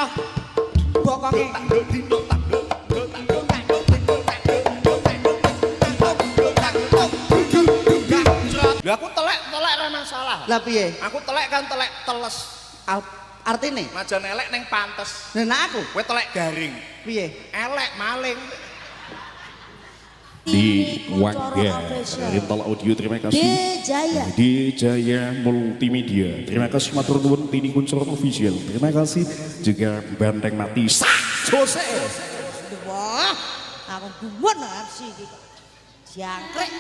roh bokonge. Tanduk dinduk tanduk tanduk tanduk tanduk tanduk tanduk. Lah aku telek-telek ora masalah. Lah piye? Aku telek kan telek teles. Artine? Najan elek ning pantes. Lah nek aku Kowe telek garing. Piye? Elek maling. Di Wangga Rental Audio, terima kasih. D Jaya. Di Jaya Multimedia, terima kasih, matur nuwun. Tini Kuncoro Official, terima kasih juga. Banteng Mati Sak Jose. Wah, aku gumun MC iki kok. Jangkrik.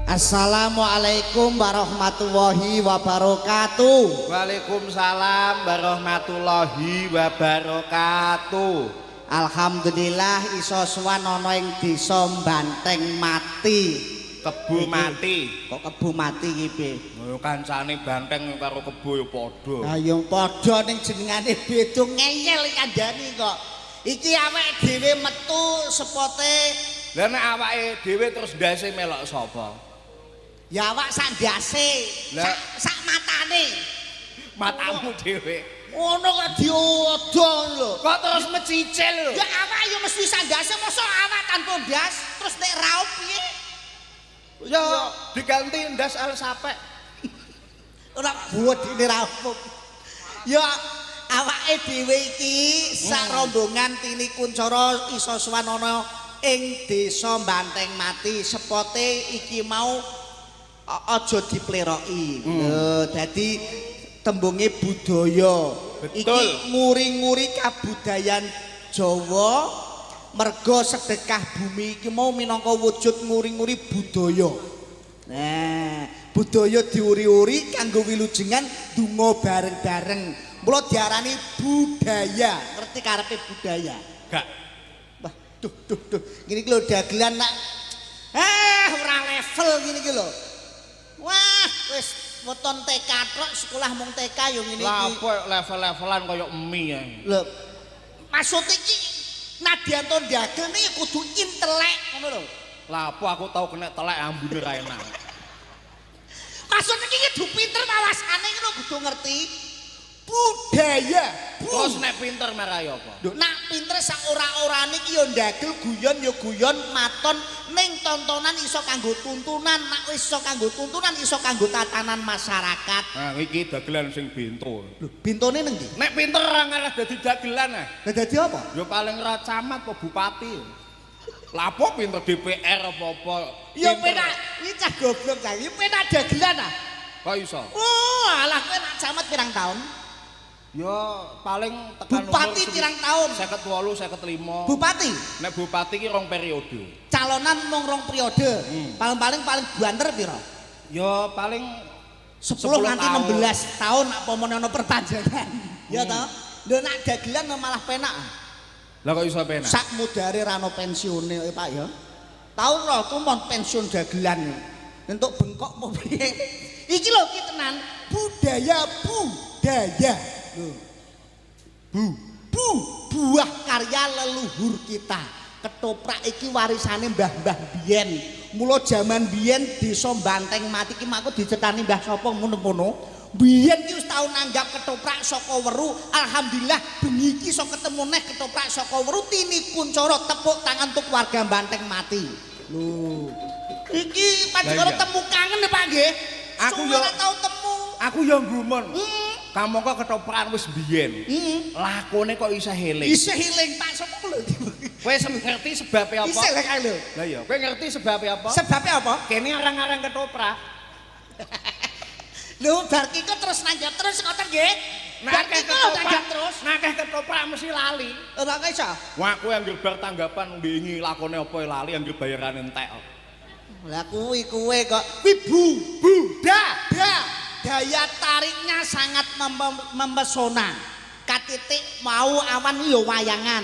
Assalamualaikum warahmatullahi wabarakatuh. Waalaikumsalam warahmatullahi wabarakatuh. Alhamdulillah iso sowan ana ing desa Banteng Mati. Kebo mati. Kok kebo mati iki piye? Yo kancane banteng karo kebo ya padha. Ayo padha ning jenengane beda, ngeyel kandhani kok. Iki awake dhewe metu sepote. Lah nek awake dhewe terus ndase melok sapa? Ya awak sak ndase, Lah. Sak matane. Matamu dhewe. Ngono kok diodo lho. Kok terus mecicil lho? Ya awak ya mesti sak ndase, mosok awak tanpa ndas terus nek raup piye? Ya diganti ndas al sapek. Ora bodine raup. Ya awake dhewe iki sak rombongan Tini Kuncara iso sowan ana ing desa Banteng Mati. Sepote iki mau aja dipleroki. Lho, dadi tembunge budaya. Betul. Iki nguri-nguri kabudayan Jawa, merga sedekah bumi iki mau minangka wujud nguri-nguri budaya. Nah, budaya diuri-uri kanggo wilujengan donga bareng-bareng. Mula diarani budaya. Ngerti karepe budaya? Gak. Wah, duh duh duh. Ngene iki lho dagelan nak ora level ngene iki lho. Wah, wis weton TK tok, sekolah mung TK yo ngene Lah iki. apa level-levelan kaya mie ae. Lho, maksud iki nadyan to ndagel niki kudu intelek ngono lho. Lah apa aku tau kena telek ambune ra enak. Maksud iki kudu pinter wawasane ngono, kudu ngerti budaya. Bu. Terus nek pinter marai apa? Lho, nak pinter sak ora-orane iki ya ndagel guyon ya guyon maton ning tontonan iso kanggo tuntunan, nak wis iso kanggo tuntunan iso kanggo tatanan masyarakat. Nah iki dagelan sing bento. Lho, bintone nang ndi? Nek pinter ora ngarah dadi dagelan ah. Lah dadi apa? Ya paling ra camat apa bupati. Lah apa pinter DPR apa-apa. Ya Pinter. penak, iki cah goblok cah. Ya penak dagelan ah. Kok iso? Oh, alah kowe nak camat pirang tahun? Ya paling tekan Bupati pirang tahun? 58, 55. Bupati Nek bupati ki rong periode. Calonan mung rong periode. Paling-paling paling banter pira? Ya paling 10 10 nganti tahun. 16 tahun apa pomone ana perpanjangan. Ya toh? Lho nak dagelan malah penak. Lah kok iso penak? Sak mudare ra ono pensiune Pak ya. Tau ora aku mon pensiun dagelan. Entuk bengkok apa piye? Iki lho ki tenan budaya budaya. Lho. Bu, bu buah karya leluhur kita. Ketoprak iki warisane mbah-mbah biyen. Mula jaman biyen desa Banteng Mati iki mangko dicetani Mbah sapa ngono-ngono. Biyen ki wis tau nanggap ketoprak saka weru. Alhamdulillah bengi iki iso ketemu neh ketoprak saka weru Tini Kuncara. Tepuk tangan untuk warga Banteng Mati. Lho. Iki panjenengan Lah iya. temu kangen ya Pak nggih. Aku Suwe yo- ora tau temu. Aku yo nggumun. Kamangka ketoprakan wis biyen. Lakone kok isih eling. Isih eling Pak sapa lho. Kowe ngerti sebabe apa? Isih lek lho. Lah iya, kowe ngerti sebabe apa? Sebabe apa? Kene arang-arang ketoprak. Lho bar ki kok terus nanggap terus ngoten nggih. Bar ki kok nanggap terus. Nakeh ketoprak mesti lali. Ora kok iso. Wah, aku yang bar tanggapan wingi lakone apa lali anggere bayarane entek. Lah kuwi kowe kok kuwi bu bu da da daya tariknya sangat mempesona. Katitik mau awan ya wayangan.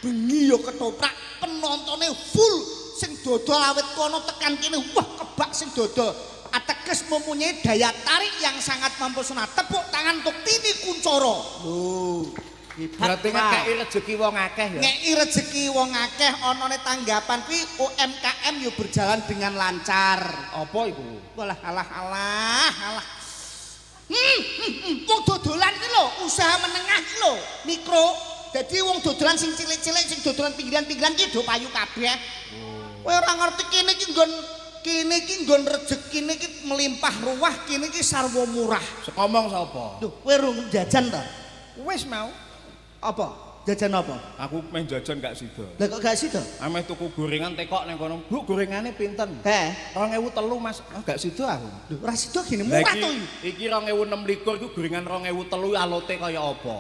Bengi ya ketoprak, penontone full sing dodol awit kono tekan kene wah kebak sing dodol. Ateges mempunyai daya tarik yang sangat mempesona. Tepuk tangan untuk Tini Kuncara. Lho. Berarti ngekeki rejeki wong akeh ya. Ngeki rejeki wong akeh onone tanggapan kuwi UMKM yo berjalan dengan lancar. Apa iku? Walah alah alah alah. Wong dodolan iki lho, usaha menengah iki lho, mikro. Dadi wong dodolan sing cilik-cilik sing dodolan pinggiran-pinggiran ki do payu kabeh. Kowe ora ngerti kene iki nggon kene iki nggon rejekine iki melimpah ruah, kene iki sarwa murah. Ngomong sapa? Lho, kowe rung jajan to? Wis mau. Apa? Jajan apa? Aku meh jajan gak sida. Lah kok gak sida? Ameh tuku gorengan tekok nang kono. Bu, gorengane pinten? Heh. 2003, Mas. Ah, gak sida aku. Lho, ora sida gini murah to iki. Iki 2026 iku gorengan 2003 alote kaya apa?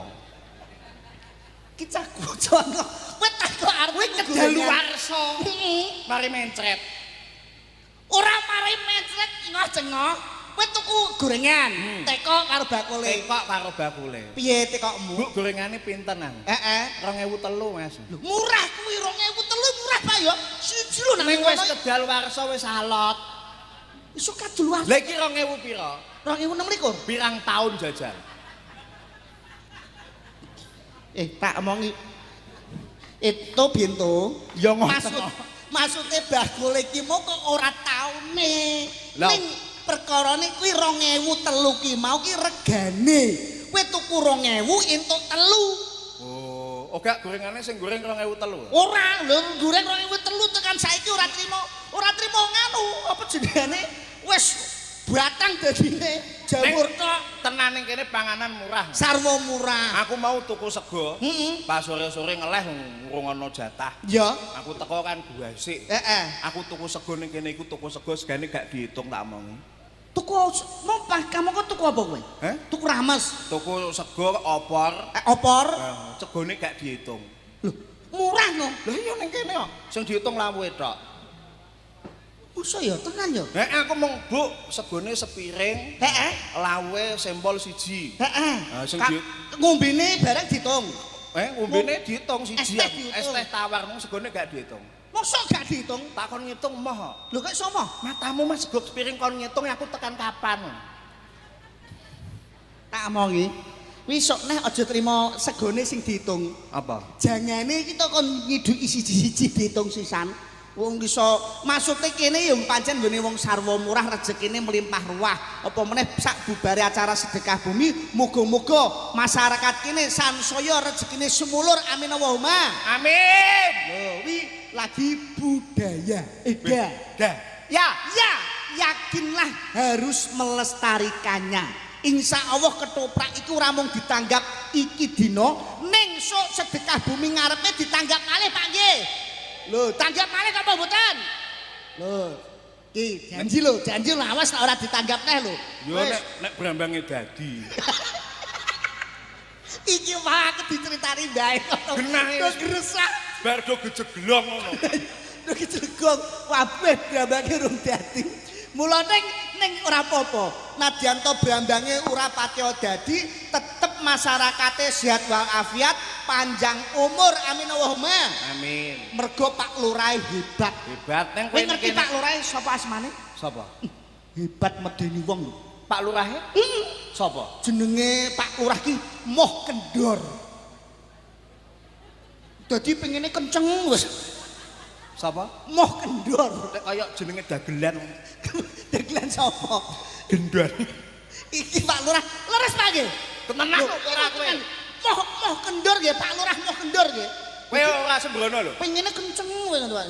Ki cah bocah kok. Kowe tak kok arep Kedaluwarsa. Heeh. Mari mencret. Ora mari mencret ngoh-cengoh. Kowe tuku gorengan, tekok karo bakule. Tekok karo bakule. Piye tekokmu? Bu, gorengane pinten nang? Heeh. 2003, Mas. Lho, murah kuwi 2003 murah Pak ya. Siji lho nang Ning wis kedaluwarsa wis alot. Iso kadeluwarsa. Lah iki 2000 pira? 2026. Pirang tahun jajan? Tak omongi. Itu bintu. Ya ngoten. Maksude bakule iki mau kok ora taune. Lah. Ning perkarane kuwi 2003 ki mau ki regane. Kowe tuku 2000 entuk 3. Oh, gak gorengane sing goreng 2003. Ora, lho goreng 2003 tekan saiki ora trimo nganu, apa jenenge? Wis batang dadine jamur tok. Tenan ning kene panganan murah. Sarwa murah. Aku mau tuku sego. Heeh. Pas sore-sore ngeleh urung ana jatah. Ya. Aku teko kan guasik. Heeh. Aku tuku sego ning kene iku tuku sego segane gak diitung tak omongi. Tuku mau kamu kok tuku apa kowe? Heh? Tuku rames. Tuku sego opor. Opor. Segone gak diitung. Lho, murah no. Lah iya ning kene kok. Sing diitung lawuhe tok. Masa ya tenan ya? Heeh, aku mung Bu, segone sepiring. Heeh. Lawuhe sempol siji. Heeh. Nah, sing ngombene bareng diitung. Ngombene diitung siji. Es teh tawar mung segone gak diitung. Mosok gak diitung? Tak kon ngitung moh. Lho kok iso moh? Matamu Mas sego sepiring kon ngitung aku tekan kapan? Tak omongi. Kuwi sok neh aja trimo segone sing diitung. Apa? Jangane iki to kon ngiduki siji-siji diitung sisan. Wong iso maksude kene ya pancen nggone wong sarwa murah rezekine melimpah ruah. Apa meneh sak bubare acara sedekah bumi muga-muga masyarakat kene sansaya rezekine sumulur amin Allahumma. Amin. Lho wi lagi budaya. Dah. Ya, ya, yakinlah harus melestarikannya. Insya Allah ketoprak iku ora mung ditanggap iki dina, ning sok sedekah bumi ngarepe ditanggap malih Pak nggih. Lho, tanggap malih apa mboten? Lho, iki janji lho, janji lho awas nek ora ditanggap neh lho. Yo nek brambange dadi. Iki mah aku diceritani mbae. Genah wis gresah. Bar do gejeglong ngono. Do gejeglong kabeh brambange urung dadi. Mula ning ora apa-apa. Nadyan to brambange ora patiya dadi, tetep masyarakate sehat walafiat, panjang umur. Amin Allahumma. Amin. Mergo Pak Lurah hebat. Hebat neng kowe ngerti Pak Lurah sapa asmane? Sapa? Hebat medeni wong lho. Pak Lurahe? Sapa? Jenenge Pak Lurah ki Moh Kendor. Dadi pengine kenceng wis. Sapa? Moh Kendor. Nek kaya jenenge dagelan. Dagelan sapa? Gendor. Iki Pak Lurah, leres Pak nggih. Tenan kok ora kowe. Moh Kendor nggih Pak Lurah Moh Kendor nggih. Kowe ora sembrono lho. Pengine kenceng kowe ngono Pak.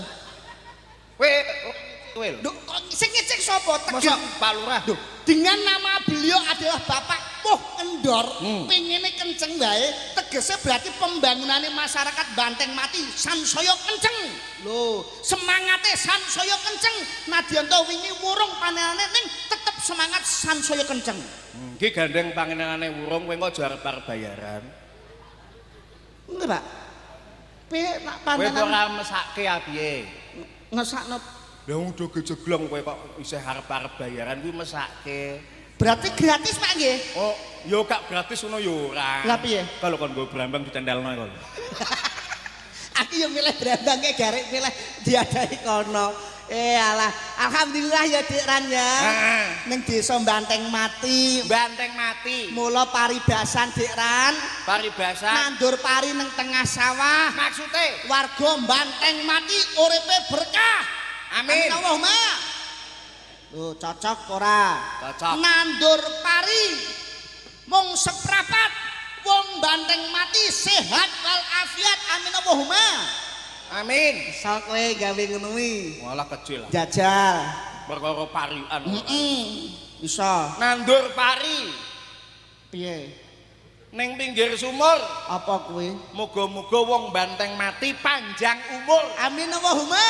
Kowe lho. Lho kok sing ngecek sapa? Mosok Pak Lurah. Lho, dengan nama beliau adalah Bapak Moh Kendor, pengine kenceng wae, tegese berarti pembangunane masyarakat Banteng Mati sansaya kenceng. Lho, semangate sansaya kenceng. Nadyan to wingi wurung panenane ning tetep semangat sansaya kenceng. Iki gandeng panenane wurung kowe kok aja arep bayaran. Nggih, Pak. Piye nak panenan? Kowe ora mesake a piye? Ngesakno. Lah wong do gejeglong kowe kok isih arep-arep bayaran kuwi mesake. Berarti gratis Pak nggih? Oh, ya gak gratis ngono ya ora. Lah piye? Kalau kon nggo brambang ditentelno kok. Aku yo milih brambange garek milih diadahi kono. Eh alah, alhamdulillah ya Dik Ran ya. Heeh. Ning desa Banteng Mati. Banteng Mati. Mula paribasan Dik Ran, Paribasan. Nandur pari ning tengah sawah. Maksude Warga Banteng Mati uripe berkah. Amin. Allahumma. Lho, cocok ora? Cocok. Nandur pari mung seprapat wong Banteng Mati sehat wal afiat. Amin Allahumma. Amin. Misal kowe gawe ngono kuwi. Walah kecil. Jajal. Perkara parian. Heeh. Bisa. Nandur pari Piye? ning pinggir sumur. Apa kuwi? Muga-muga wong Banteng Mati panjang umur. Amin Allahumma.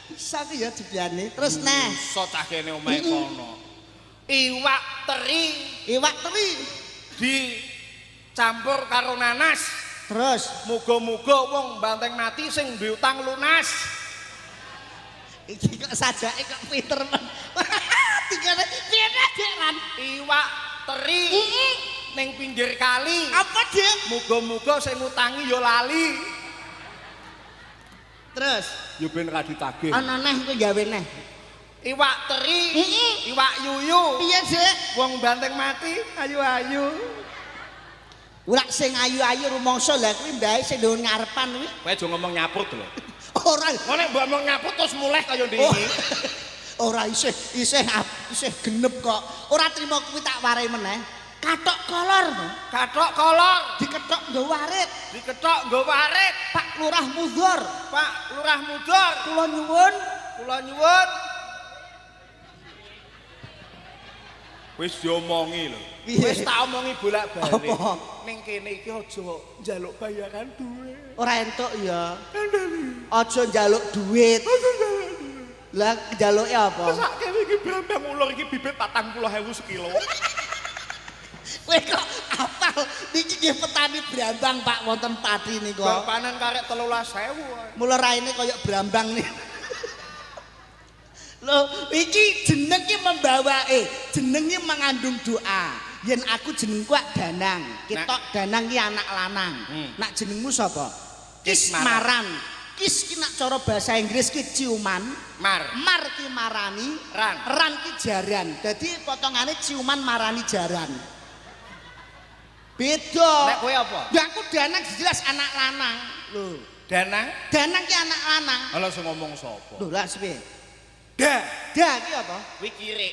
Bisa ki ya jebyane. Terus neh, Iso cah kene omahe kono. Iwak teri iwak teri. dicampur karo nanas. Terus Muga-muga wong Banteng Mati sing duwe utang lunas. Iki kok sajake kok pinter men. Tingane piye Dik Ran? Iwak teri ning pinggir kali. Apa Dik? Muga-muga sing ngutangi ya lali. Terus Ya ben ra ditagih. ana neh kowe gawe neh. Iwak teri, iwak yuyu. Piye Dik? Wong Banteng Mati ayu-ayu. Ora sing ayu-ayu rumangsa lah kuwi mbae sing ndon ngarepan kuwi. Kowe aja ngomong nyaprut lho. Ora. Ngono nek mbok ngomong nyaprut terus mulih kaya Oh. ndiki. Ora isih isih isih genep kok. Ora trimo kuwi tak warai meneh. Kathok kolor no. Kathok kolor, Dikethok nggo warit. dikethok nggo warit. Pak Lurah Mudhor, Pak Lurah Mudhor, kula nyuwun kula nyuwun. Wis diomongi lho. Piye? Wis tak omongi bolak-balik. Apa? Ning kene iki aja njaluk bayaran duit. Ora entuk ya. Aja njaluk duit. Lah njaluke apa? Mesake iki brambang ulur iki bibit 40.000 sekilo. Kowe kok apal niki nggih petani brambang Pak wonten Pati niku. Bar panen karek 13.000. Mula raine kaya brambang nih. Loh, iki jeneng ki membawa jeneng ki mengandung doa. Yen aku jenengku ak Danang, ketok Danang ki anak lanang. Nak jenengmu sapa? Kismaran. Kis ki nak cara bahasa Inggris ki ciuman, Mar. mar ki marani, Ran. ran ki jaran. Dadi potongane ciuman marani jaran. Beda. Nek kowe apa? Ya aku Danang jelas anak lanang. Lho, Danang? Danang ki anak lanang. Ala sing ngomong sapa? Lho, lah piye? Da. Da ki apa? Kuwi kirik,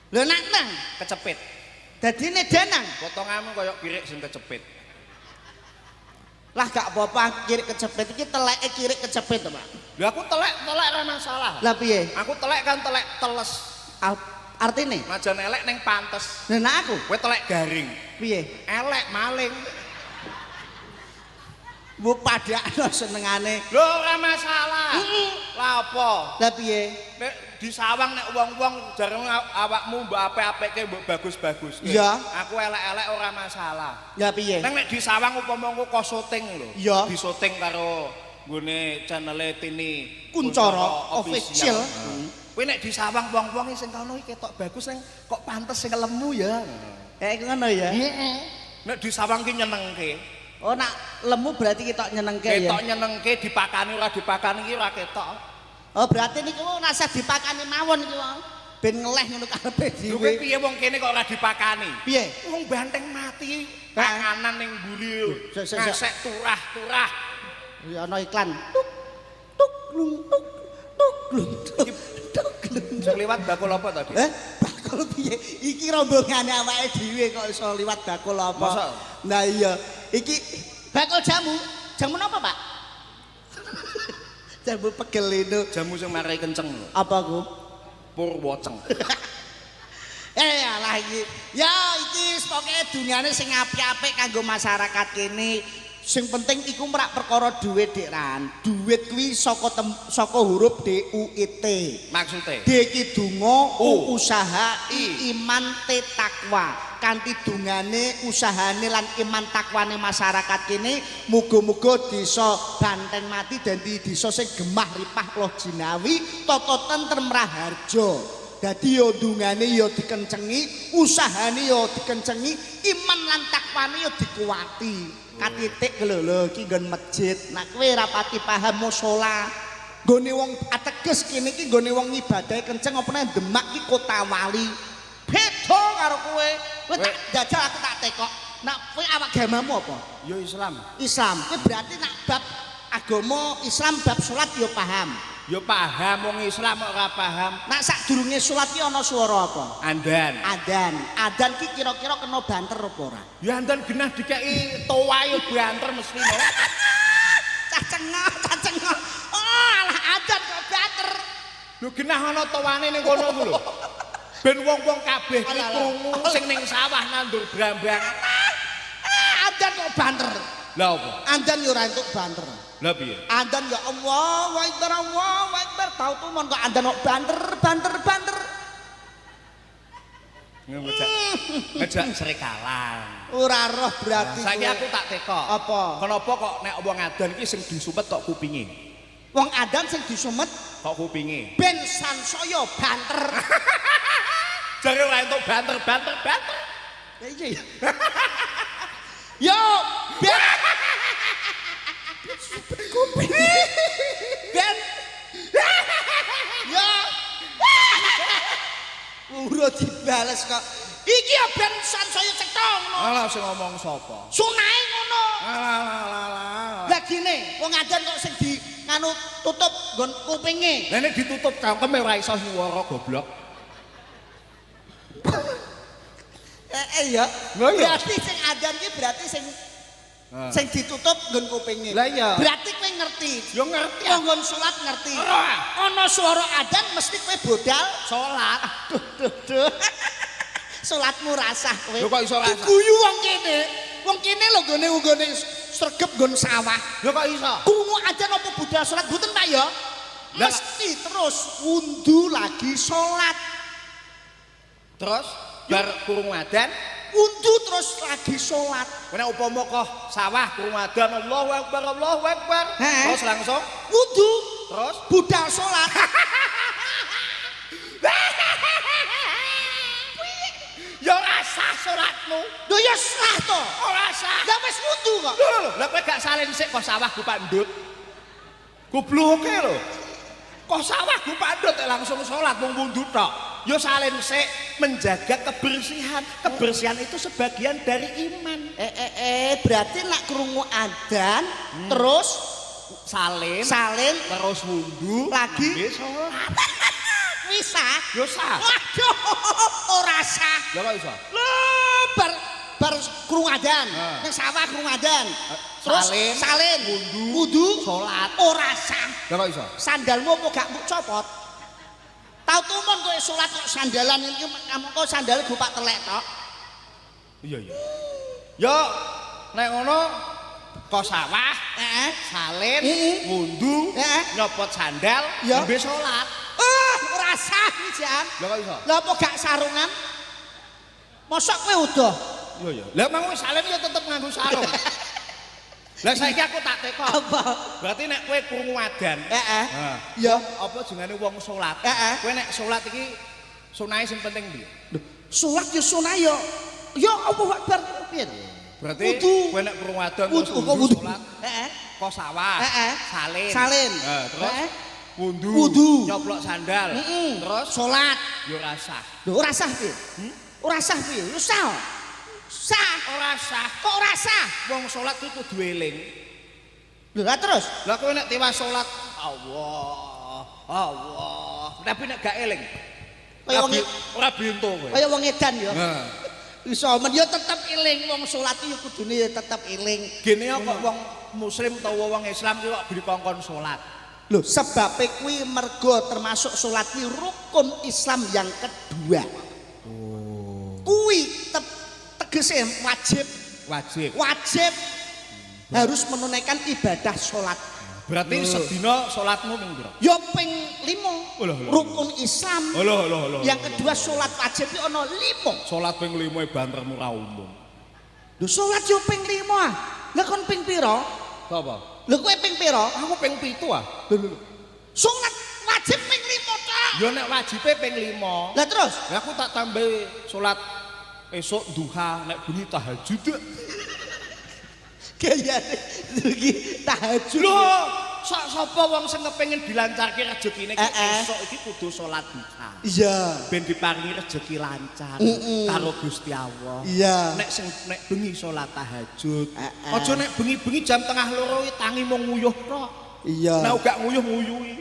Lho nak nang. kecepit. Dadine Danang. Potonganmu kaya kirik sing kecepit. Lah gak apa-apa kirik kecepit iki teleke kirik kecepit to, Pak. Lho aku telek-telek ora masalah. Lah piye? Aku telek kan telek teles. Artine? Najan elek ning pantes. Lah nak aku Kowe telek garing. piye? Elek maling. Mbok padakno senengane. Lho ora masalah. Lah apa? Lah piye? Nek disawang nek wong-wong jarang awakmu mbok apik-apikke mbok bagus-baguske. Iya. Aku elek-elek ora masalah. Ya piye? Neng nek disawang upama engko kok syuting lho. Iya. Disyuting karo nggone channele Tini Kuncoro Official. Kuwi nek disawang wong-wong sing kono iki ketok bagus sing kok pantes sing lemu ya. Kayak ngono ya. Heeh. Nek disawang ki nyenengke. Oh nak lemu berarti ketok nyenengke ya. Ketok nyenengke dipakani ora dipakani ki ora ketok. Oh berarti niku rasa dipakani mawon iki wong. Ben ngeleh ngono karepe Lho kowe dhewe. piye wong kene kok ora dipakani? Piye? Wong banteng mati panganan ning mburi Sik, sik, sik. ngasek turah-turah. Ya ana iklan. Tuk tuk lung tuk tuk lung tuk tuk lung. Sing liwat bakul apa tadi? Bakul piye? Iki rombongane awake dhewe kok iso liwat bakul apa? Masa? Nah iya, iki bakul jamu. Jamu napa, Pak? Jamu pegel itu. Jamu sing marai kenceng lho. Apa ku? Purwoceng. Alah iki. Ya iki pokoke dunyane sing apik-apik kanggo masyarakat kene. Sing penting iku merak perkara duit Dik Ran. Duit kuwi saka saka huruf D U I T. Maksude? D ki donga, U usaha, I. I iman, T takwa. Kanthi dungane, usahane lan iman takwane masyarakat kene, muga-muga desa Banteng Mati dadi desa sing gemah ripah loh jinawi, tata tentrem raharja. Dadi ya dungane ya dikencengi, usahane ya dikencengi, iman lan takwane ya dikuwati. Katitik lho lho iki nggon masjid. Nek kowe ra pati paham musala. Nggone wong ateges kene iki nggone wong ngibadahe kenceng apa neh Demak iki kota wali. Beda karo kowe. Kowe tak jajal aku tak tekok. Nak kowe awak agamamu apa? Ya Islam. Islam. Kowe berarti nak bab agama Islam bab salat ya paham. Ya paham wong Islam kok ora paham. Nak sadurunge salat ki ana swara apa? Andan. Adan. Adan ki kira-kira kena banter apa ora? Ya andan genah dikeki towa ya banter mesti no. Cah cengah, cah cengah. Oh, alah adan kok banter. Lho genah ana towane ning kono ku lho. Ben wong-wong kabeh ki krungu sing ning sawah nandur brambang. Adan kok banter. Lah apa? Andan ya ora entuk banter. Lah piye? Andan ya Allahu Akbar, Allahu Akbar. Tau tumon kok andan kok banter, banter, banter. Ngejak srikalan. Ora roh berarti. Saiki aku tak tekok. Apa? Kenapa kok nek wong adan iki sing disumet kok kupinge? Wong adan sing disumet kok kupinge? Ben sansaya banter. Jare ora entuk banter, banter, banter. Ya iya ya. Yo, ben kuping. Ben. Yo. Ora dibales kok. Iki ya ben sansaya cetha ngono. Alah sing ngomong sapa? Sunahe ngono. Alah alah alah. Lah gine, wong adan kok sing di nganu tutup nggon kupinge. Lah nek ditutup cangkeme ora iso nyuwara goblok. Ya. Berarti sing adan ki berarti sing sing ditutup nggon kupinge. Lah iya. Berarti kowe ngerti. Yo ngerti. Wong nggon salat ngerti. Ana swara adan mesti kowe bodal salat. Aduh duh duh. Salatmu rasah kowe. Lho kok iso rasah? Diguyu wong kene. Wong kene lho nggone nggone sregep nggon sawah. Lho kok iso? Krungu adan apa budal salat mboten Pak ya? Mesti terus wundu lagi salat. Terus bar krungu adan wundu terus lagi salat. Nek upama kok sawah krungu adan Allahu Akbar Allahu Akbar. Terus langsung wundu terus budal salat. Ya ora sah salatmu. Lho ya sah to. Ora sah. Lah wis wundu kok. Lho lho, lah kowe gak salin sik kok sawah go pandut. Gobloke lho. Kok sawah go pandut langsung salat mung wundu tok. Ya salin sik menjaga kebersihan. Kebersihan itu sebagian dari iman. Berarti nak krungu adzan terus salin, salin terus wundu lagi salat. Wis sah. Ya sah. Waduh, ora sah. Lah kok iso? Lho, bar krungu adzan, ning sawah krungu adzan. Terus salin, wundu, salat. Ora sah. Lah kok iso? Sandalmu apa gak mbok copot? Tau tumon kowe salat kok sandalan iki kok sandale gopak telek tok. Iya iya. Yo nek ngono kok sawah, salin, wundu, nyopot sandal, nembe salat. Ora sah iki jan. Lah kok iso? Lah apa gak sarungan? Mosok kowe udah? Iya iya. Lah mang wis salin ya tetep nganggo sarung. Lah saiki aku tak tekok. Apa? Berarti nek kowe krungu adzan, heeh. Ya apa jenenge wong salat? Heeh. Kowe nek salat iki sunahe sing penting piye? Lho, salat ya sunah ya. Ya Allahu Akbar piye? Berarti kowe nek krungu adzan terus wudu salat, heeh. Kok sawah, heeh. Salin. Salin. Terus wudu, nyoplok sandal, terus salat. Ya ora sah. Lho ora sah piye? Ora sah piye? Ya sah. Sah. Ora sah. Kok ora sah? Wong salat kuwi kudu eling. Lho lah terus? Lah kowe nek tiwas salat Allah, Allah. Tapi nek gak eling kaya wong ora bento kowe. Kaya wong edan ya. Heeh. Iso men ya tetep eling wong salat iki ya kudune ya tetep eling. Gene kok wong muslim utawa wong Islam ki kok dikongkon salat. Lho sebabe kuwi mergo termasuk salat kuwi rukun Islam yang kedua. Oh. Kuwi tegese wajib. Wajib. Wajib harus menunaikan ibadah salat. Berarti sedina salatmu ping pira? Ya ping 5. Rukun Islam. Yang kedua salat wajib ki ana 5. Salat ping 5 e bantermu ra umum. Lho salat yo ping 5 ah. Lah kon ping pira? Sapa? Lho kowe ping pira? Aku ping 7 ah. Lho lho. Salat wajib ping 5 tok. Ya nek wajibe ping 5. Lah terus? Lah aku tak tambahi salat esuk duha, nek bengi tahajud. Gayane iki tahajud. Lho, Sok sapa wong sing kepengin dilancarke rezekine iki esuk iki kudu salat duha. Iya. Ben diparingi rezeki lancar karo Gusti Allah. Iya. Nek sing nek bengi salat tahajud. Aja nek bengi-bengi jam 1:30 iki tangi mung nguyuh tok. Iya. Nek gak nguyuh nguyuhi.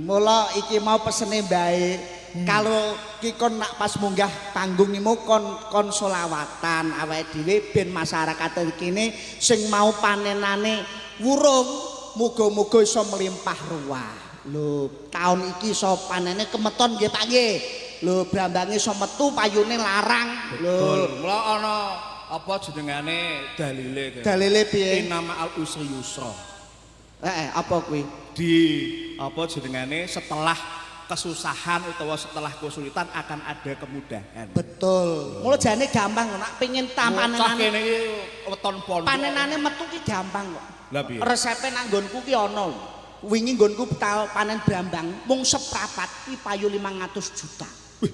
Mula iki mau pesene bae. Kalau ki kon nak pas munggah panggung imu kon solawatan awake dhewe ben masyarakat kene sing mau panenane wurung muga-muga iso melimpah ruah. Lho, taun iki iso panene kemeton nggih Pak nggih. Lho, brambange iso metu payune larang. Lho, mula ana apa jenengane dalile. Dalile piye? Inna ma'al usri yusra. Heeh, apa kuwi? Di apa jenengane setelah kesusahan utawa setelah kesulitan akan ada kemudahan. Betul. Mula jane gampang nek pengin panenane kene iki weton pondok. Panenane metu ki gampang kok. Lah piye? Resepe nang nggonku ki ana lho. Wingi nggonku panen brambang mung seprapat kuwi payu 500 juta. Wih.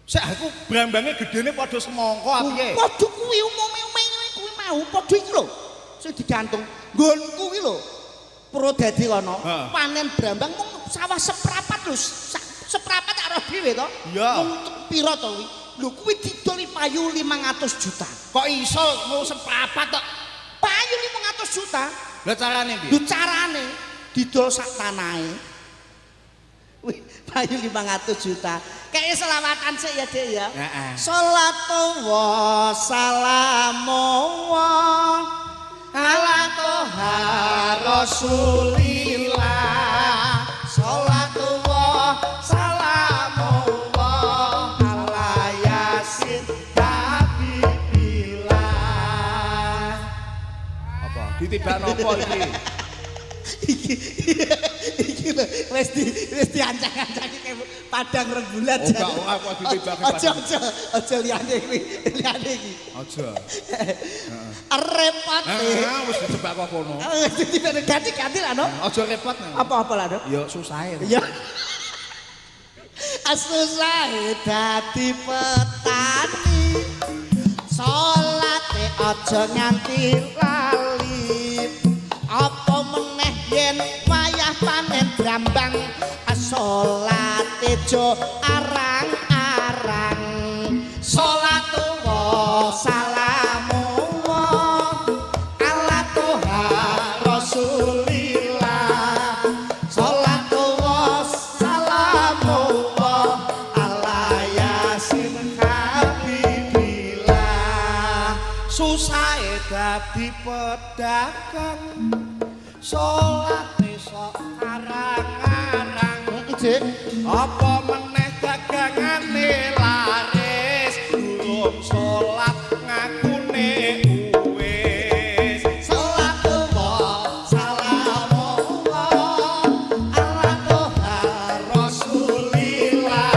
Sik aku brambange gedene padha semangka piye? Padha kuwi umume kuwi mau padha iki lho. Sing digantung nggonku ki lho. Purwodadi kono panen brambang mung sawah seprapat lho. Seprapat tak roh dhewe to. Iya. Mung pira to kuwi? Lho kuwi didol payu 500 juta. Kok iso mung seprapat tok? Payu 500 juta. Lah carane piye? Lho carane didol sak tanahe. Wih, payu 500 juta. Kayak selawatan sik ya, Dik ya. Heeh. Salatu wa salamu ala toha Rasulillah. Salatu wa salamu ala Yasin Habibillah. Apa? Ditibakno apa iki? Iki lho wis diancang-ancang iki padang rembulan. Oh, gak ora kok ditibake. Aja aja aja liyane kuwi, liyane iki. Aja. Repot. Heeh, wis dijebak kok kono. Wis ditibake ganti-ganti lah no. Aja repot. Apa-apa lah no. Ya susahe. Ya. Susahe dadi petani. Salate aja nganti lali. Apa meneh yen wayah panen brambang salate jo arang-arang. Salatu wa salamu ala toha Rasulillah. Salatu wa salamu ala Yasin Habibillah. Susahe dadi pedagang, salate sok arang-arang. Apa meneh dagangane laris, durung salat ngakune wis. Salatu wa salamu ala toha Rasulillah.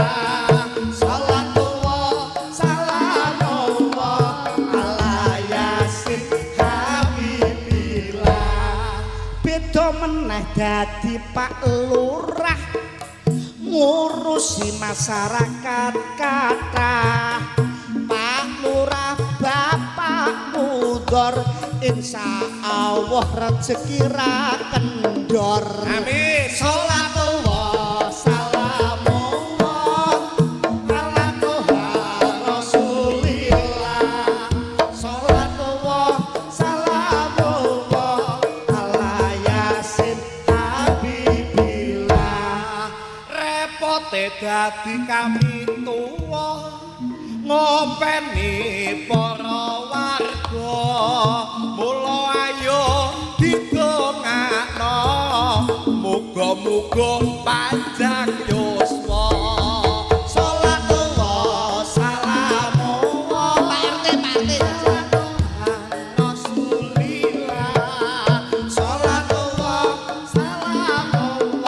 Salatu wa salamu ala Yasin Habibillah. Beda meneh dadi Pak Lurah ngurusi masyarakat kathah. Pak Lurah Bapak Mudor insya Allah rezeki ra kendor. Amin. Salatu wa salamu ala toha Rasulillah. Salatu wa salamu ala Yasin Habibillah. Repote dadi kami tuwa ngopeni para warga. Mula ayo didongakno muga-muga panjang yuswa. Salatu wa salamu Pak RT, Pak RT. Rasulillah. Salatu wa salamu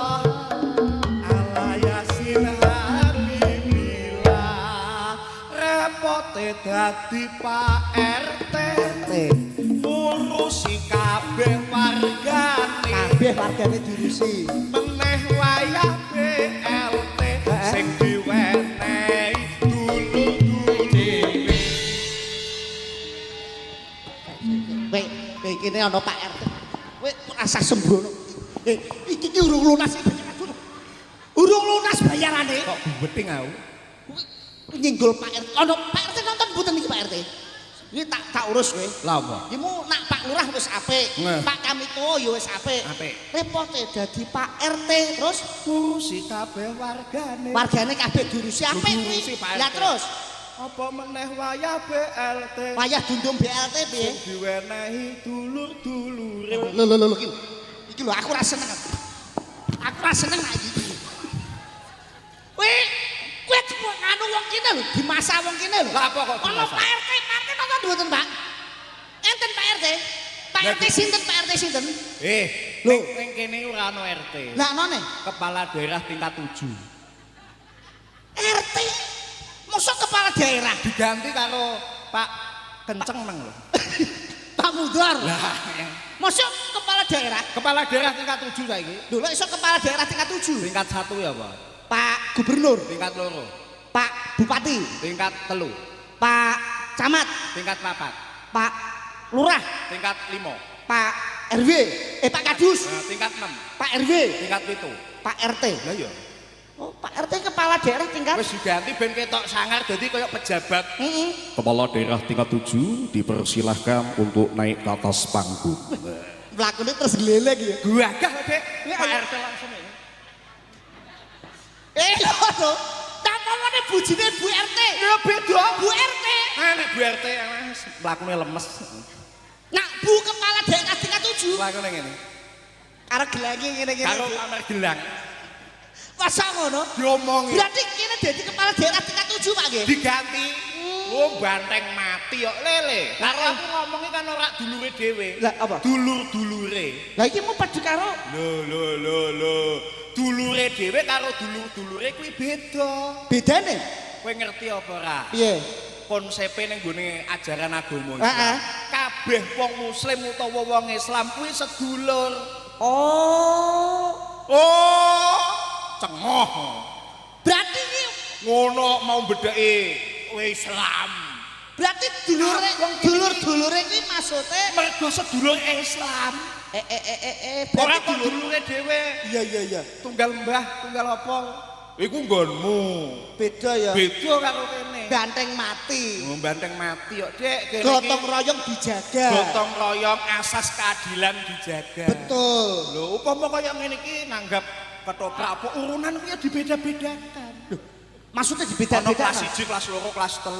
ala Yasin Habibillah. Repote dadi Pak RT ngurusi kabeh wargane. Kabeh wargane diurusi. Meneh wayah BLT sing diwenehi dulur-dulure. Kowe kowe kene ana Pak RT. Kowe rasa sembrono. Iki ki urung lunas iki. Urung lunas bayarane. Kok guweting aku. Nyenggol Pak RT. Ono Pak RT nonton mboten iki Pak RT? Ini tak tak urus kowe. Lah apa? Iki mu nak Pak Lurah wis apik, Pak Kamituwa ya wis apik. Apik. Repote dadi Pak RT terus Ngurusi kabeh wargane. Wargane kabeh diurusi apik kuwi. Lah terus apa meneh wayah BLT? Wayah dundung BLT piye? Sing diwenehi dulur-dulure. Lho lho lho iki. Iki lho aku ora seneng. Aku ora seneng nek iki. Kowe kowe nganu wong kene lho, dimasa wong kene lho. Lah apa kok Ono dimasa? Pak RT, Pak RT nonton mboten, Pak? Enten Pak RT. Pak Lah, RT sinten, Pak RT sinten? Eh, Lho. ning kene ora ono RT. Lah anone? Kepala daerah tingkat 7. RT. Mosok kepala daerah Diganti karo Pak Kenceng nang lho. Pak Mudhar. Lah, Mosok kepala daerah. kepala daerah tingkat 7 saiki. Lho lek iso kepala daerah tingkat 7. Tingkat 1 ya, Pak. Pak Gubernur, Tingkat 2, Pak Bupati, tingkat 3, Pak Camat, tingkat 4, Pak Lurah, tingkat 5, Pak RW, Pak Kadus, nah, tingkat 6, Pak RW, tingkat 7. Pak RT. Lah iya. Oh, Pak RT kepala daerah tingkat. Wis diganti ben ketok sangar dadi koyo pejabat. Heeh. Kepala daerah tingkat 7 dipersilahkan untuk naik ke atas panggung. Mlakune terus gleleng ya. Gagah lho, Dek. Ya, Pak ayo. RT langsung ya. Ngono. Tak pomone bojone Bu RT. Ya beda. Bu RT. Ah nek Bu RT wis mlakune lemes. Nak Bu kepala daerah tingkat 7. Mlakune ngene. Karo gelange ngene-ngene. Karo pamer gelang. Masa ngono? Diomongi. Berarti kene dadi kepala daerah tingkat 7, Pak nggih. Diganti. Oh, banteng mati kok lele. Karo aku ngomongi kan ora dulure dhewe. Lah apa? Dulur-dulure. Lah iki mau padha karo Lho lho lho lho. Dulure dhewe karo dulur-dulure kuwi beda. Bedane? Kowe ngerti apa ora? Piye? Konsepe ning nggone ajaran agama Islam. Heeh. Kabeh wong muslim utawa wong Islam kuwi sedulur. Oh. Oh, cengoh. Berarti iki Ngono mau bedheki kowe Islam. Berarti dulure dulur-dulure iki maksude Mergo sedulur Islam. Ora berarti kok dulur. dulure dhewe. Iya iya iya. Tunggal mbah, tunggal apa? Iku nggonmu. Beda ya. Beda karo kene. Banteng mati. Oh, banteng mati kok, Dek. Kene iki Gotong royong dijaga. Gotong royong asas keadilan dijaga. Betul. Lho, upama kaya ngene iki nanggap ketoprak apa urunan kuwi ya dibeda-bedakan. Maksudnya Ono dibeda-bedakan. kelas 1, kelas 2, kelas 3.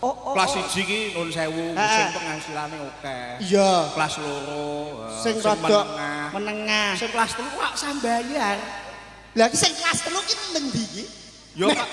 Oh, oh, Kelas oh. 1 iki nuwun sewu, sing penghasilane akeh. Iya. Kelas 2, Sing rada menengah. menengah. Sing kelas 3 kok sambayar. Lah iki sing kelas 3 ki nang ndi iki? Yo Pak,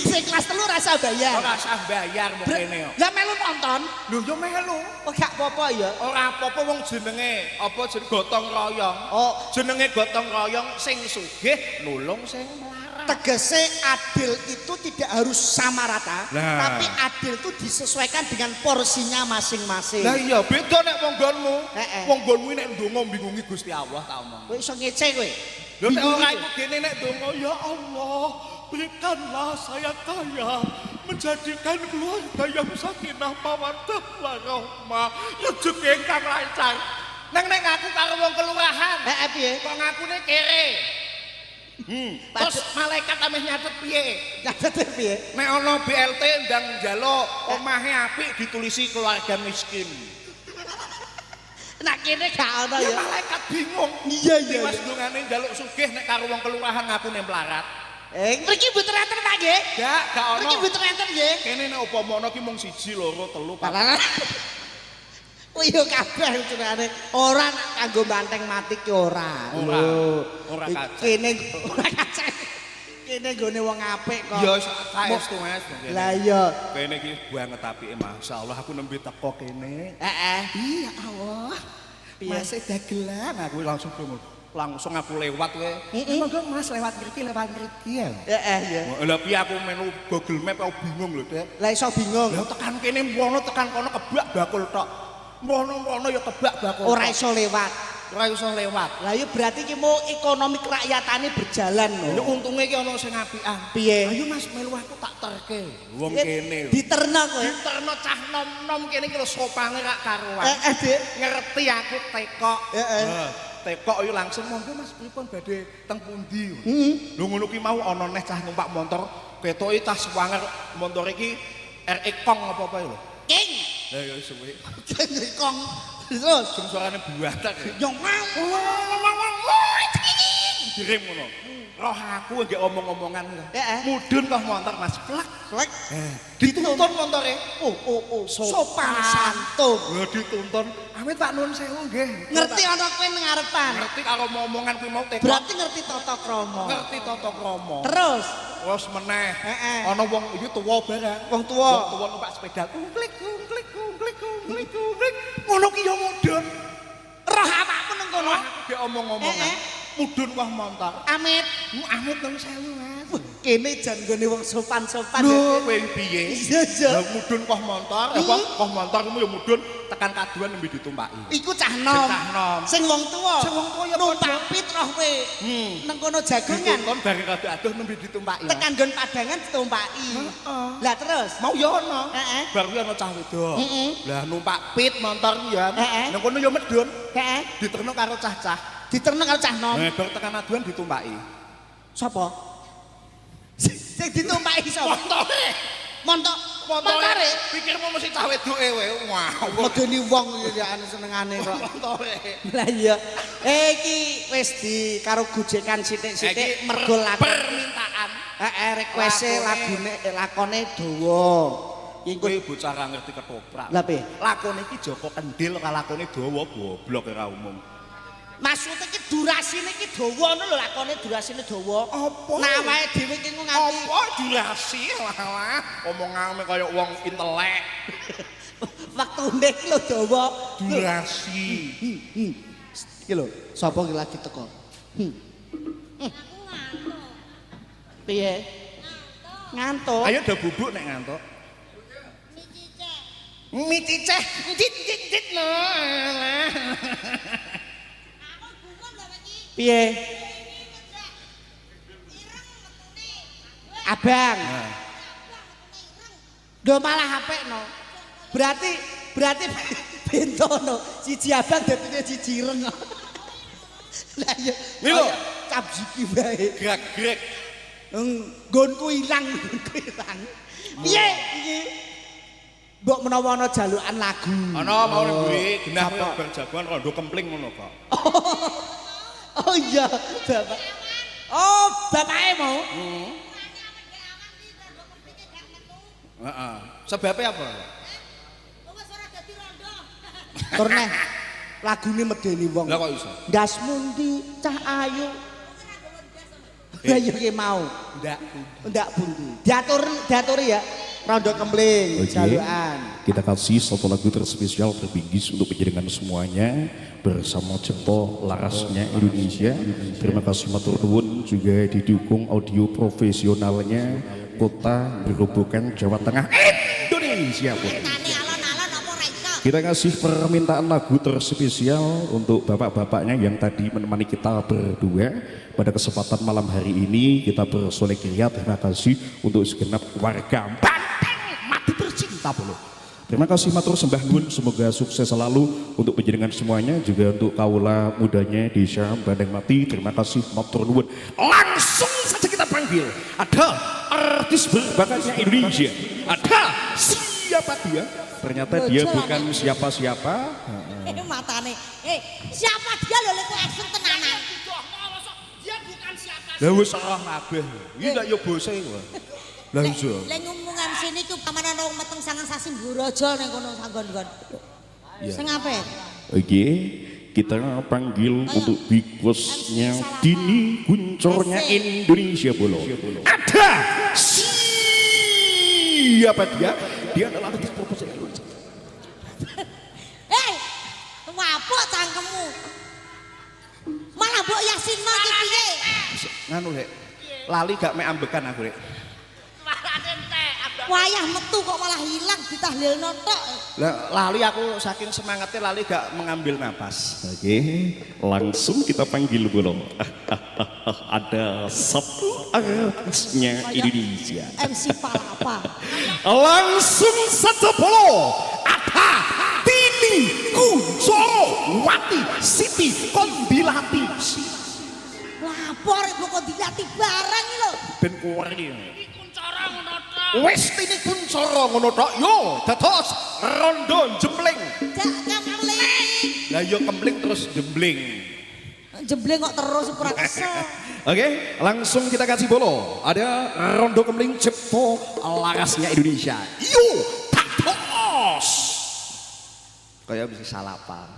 Sing kelas 3 rasa bayar. ora usah bayar mung kene kok. Lah melu nonton. Lho yo melu. Oh gak apa-apa ya. Ora apa-apa wong jenenge apa jenenge gotong royong. Oh. Jenenge gotong royong sing sugih nulung sing melarat. Tegese adil itu tidak harus sama rata, Lah. tapi adil itu disesuaikan dengan porsinya masing-masing. Lah iya beda nek wong nggonmu. Heeh. Wong nggonmu nek ndonga bingungi Gusti Allah ta omong. Kowe iso ngece kowe. Lho nek Bingung ora iku. iku gene nek ndonga ya Allah, berikanlah saya kaya, menjadikan keluarga yang sakinah mawaddah warahmah, rezeki ingkang lancar. Neng nek ngaku karo wong kelurahan, Heeh piye? kok ngakune kere. Terus malaikat ameh nyatet piye? Nyatet piye? Nek ana BLT ndang njaluk omahe apik ditulisi keluarga miskin. Nak kene gak ono Ya ya. malaikat bingung. Iya iya. Tiwas ndongane njaluk sugih nek karo wong kelurahan ngakune melarat. Mriki mboten enten Pak nggih. Gak, gak ono. Mriki mboten enten nggih. Kene nek upama ana ki mung 1, 2, 3, 4. Lah. Oh iya kabeh ucurane. Ora nak kanggo banteng mati ki ora. Ora. Lho. Ora kacek. Kene ora kacek. Kene nggone wong apik kok. Ya saestu Mas. Lah iya. Kene iki banget apike masyaallah aku nembe teko kene. Heeh. Iya Allah. Piye? Mas dagelan aku langsung krungu. Langsung aku lewat kowe. Mm-mm. Monggo Mas lewat mriki lewat mriki ya. Heeh iya. Lah piye aku melu Google Map aku bingung lho, Dek. Lah iso bingung. Lah tekan kene mrono tekan kono kebak bakul tok. Mrono-mrono ya kebak bakul. Ora tok. iso lewat. Ora iso lewat. Lah iya berarti ki mau ekonomi kerakyatane berjalan Lha lho. untunge ki ana sing apian. Piye? Ayo Mas melu aku tak terke. Wong kene. Diterno kowe. Diterno cah nom-nom kene iki lho sopane rak karuan. Heeh, Dik. Ngerti aku tekok. Heeh. Tekok yo langsung monggo Mas pripun badhe teng pundi. Lho ngono ki mau ana neh cah numpak motor, ketoke cah swanger motor iki RE Kong apa-apa lho. King. Lah ya suwe. King Kong. Terus Sing suarane buatak. yo mau. Dirim ngono. Roh aku nggih omong-omongan. Heeh. Mudhun kok motor Mas. Plek. Plek. Dituntun montore. Oh oh oh, sopan santun. Lho dituntun. Amit Pak nuwun sewu nggih. Ngerti ana kowe nang ngarepan. Ngerti karo omongan kuwi mau tekok. Berarti ngerti tata krama. Ngerti tata krama. Terus Terus meneh. Heeh. Ana wong iki tuwa barang. Wong tuwa. Wong tuwa numpak sepeda. Kungklik kungklik kungklik kungklik kungklik. Ngono ki ya mudhun. Roh awakmu nang kono. Aku ge omong-omongan. Heeh. Mudhun wah montor. Amit. Amit nuwun sewu Mas. Wah, kene jan nggone wong sopan-sopan. Lho kowe piye? Iya, iya. Lah mudhun kok montor, apa kok montor kuwi ya mudhun tekan kaduan nembe ditumpaki. Iku cah nom. Cah nom. Sing wong tuwa. Sing wong tuwa ya numpak pit roh kowe. Nang kono jagongan. Dituntun bareng rada adoh nembe ditumpaki. Tekan nggon padangan ditumpaki. Heeh. Lah terus Mau ya ana. Heeh. Bar kuwi ana cah wedok. Heeh. Lah numpak pit montor kuwi ya. Heeh. Nang kono ya medhun. Heeh. Diterno karo cah-cah. Diterno karo cah nom. Nah, bar tekan aduan ditumpaki. Sapa? Sing ditumpaki sapa? Montore. Montok. Montore. Montore. Pikirmu mesti cah wedoke kowe. Wah. Medeni wong iki anu senengane kok. Montore. Lah iya. Eh iki wis di karo gojekan sithik-sithik mergo lakon permintaan. Heeh, request-e lagune lakone dawa. Iki Kowe bocah ra ngerti ketoprak. Lah piye? Lakone iki Joko Kendil ora lakone dawa goblok ora umum. Maksudnya iki durasine iki dawa ngono lho lakone durasine dawa. Apa? Nah awake dhewe iki nganti Apa durasi lah omongane kaya wong intelek. wektune iki lho dawa. Durasi. Iki lho, sapa iki lagi teko? Aku ngantuk. Piye? Ngantuk. Ayo do bubuk nek ngantuk. Mie cicek. Mie ciceh, njit njit njit lho. Aku gumun lho iki. Piye? Ini ngejak. Ireng metune. Abang. Nah. Abang metune ireng. Lho malah apik no. Berarti berarti bento no. Siji abang dadine siji ireng. Lah iya. Ini lho. Cap jiki wae. Grek-grek. Nggonku ilang, nggonku ilang. Piye iki? Mbok menawa ana jalukan lagu. Ana mau ning mburi genah Sapa? bar jagoan rondo kempling ngono kok. Oh iya, bapak. Oh, bapake mau. Mulane awet gak awan iki rondo kemplinge gak metu. Heeh. Sebabe apa? Wis ora dadi rondo. Tur neh lagune medeni wong. Lah kok iso? Ndas mundi cah ayu. Lah iya ki mau. Ndak. Ndak pundi. Diatur diaturi ya. Rondo kempling, Oke. jalukan. Kita kasih satu lagu terspesial terbingkis untuk penjenengan semuanya bersama Cipto Larasnya Indonesia. Terima kasih matur nuwun juga didukung audio profesionalnya Kota Gerobokan Jawa Tengah Indonesia. Tane alon-alon apa ora iso? Kita kasih permintaan lagu terspesial untuk bapak-bapaknya yang tadi menemani kita berdua pada kesempatan malam hari ini. Kita bersolek ria. Terima kasih untuk segenap warga Banteng Mati tercinta bolo. Terima kasih matur sembah nuwun, semoga sukses selalu untuk penjenengan semuanya, juga untuk kaula mudanya Desa Banteng Mati. Terima kasih matur nuwun. Langsung saja kita panggil. Ada artis berbakatnya Indonesia. Ada siapa dia? Ternyata dia bukan siapa-siapa. Matane. Siapa dia lho lek kok action tenanan. Dia bukan siapa. Lah wis roh kabeh. Iki ndak yo bose kowe. Lah iso. Lek ngomong MC niku pamane ana wong meteng sangang sasi mburaja ning kono sanggon-nggon. Sing apik. Oke, kita panggil untuk big bossnya Dini Kuncornya Indonesia Bolo. Ada siapa dia? Dia adalah artis profesional Indonesia. Hei, wapuk cangkemmu. Malah mbok Yasinno iki piye? Nganu Lek. Lali gak mek ambekan aku Lek. Wayah metu kok malah hilang ditahlilno tok. Lah lali aku saking semangatnya lali gak mengambil napas. Oke, langsung kita panggil Bolo. Ada satu artisnya Indonesia. MC Palapa. Langsung saja Bolo. Ada Dini Tini Kuncoro Wati Siti Kondilati. Lapor ibu kok dilati barang iki lho. Ben kuwari. Wis Tini Kuncoro ngono tok yo dados rondo jemling. Jak kempling. Lah yo kempling terus jembling. Jembling kok terus ora kesel. Oke, langsung kita kasih bolo. Ada rondo kempling Cipto larasnya Indonesia. Yo, dados. Kaya bisa salapan.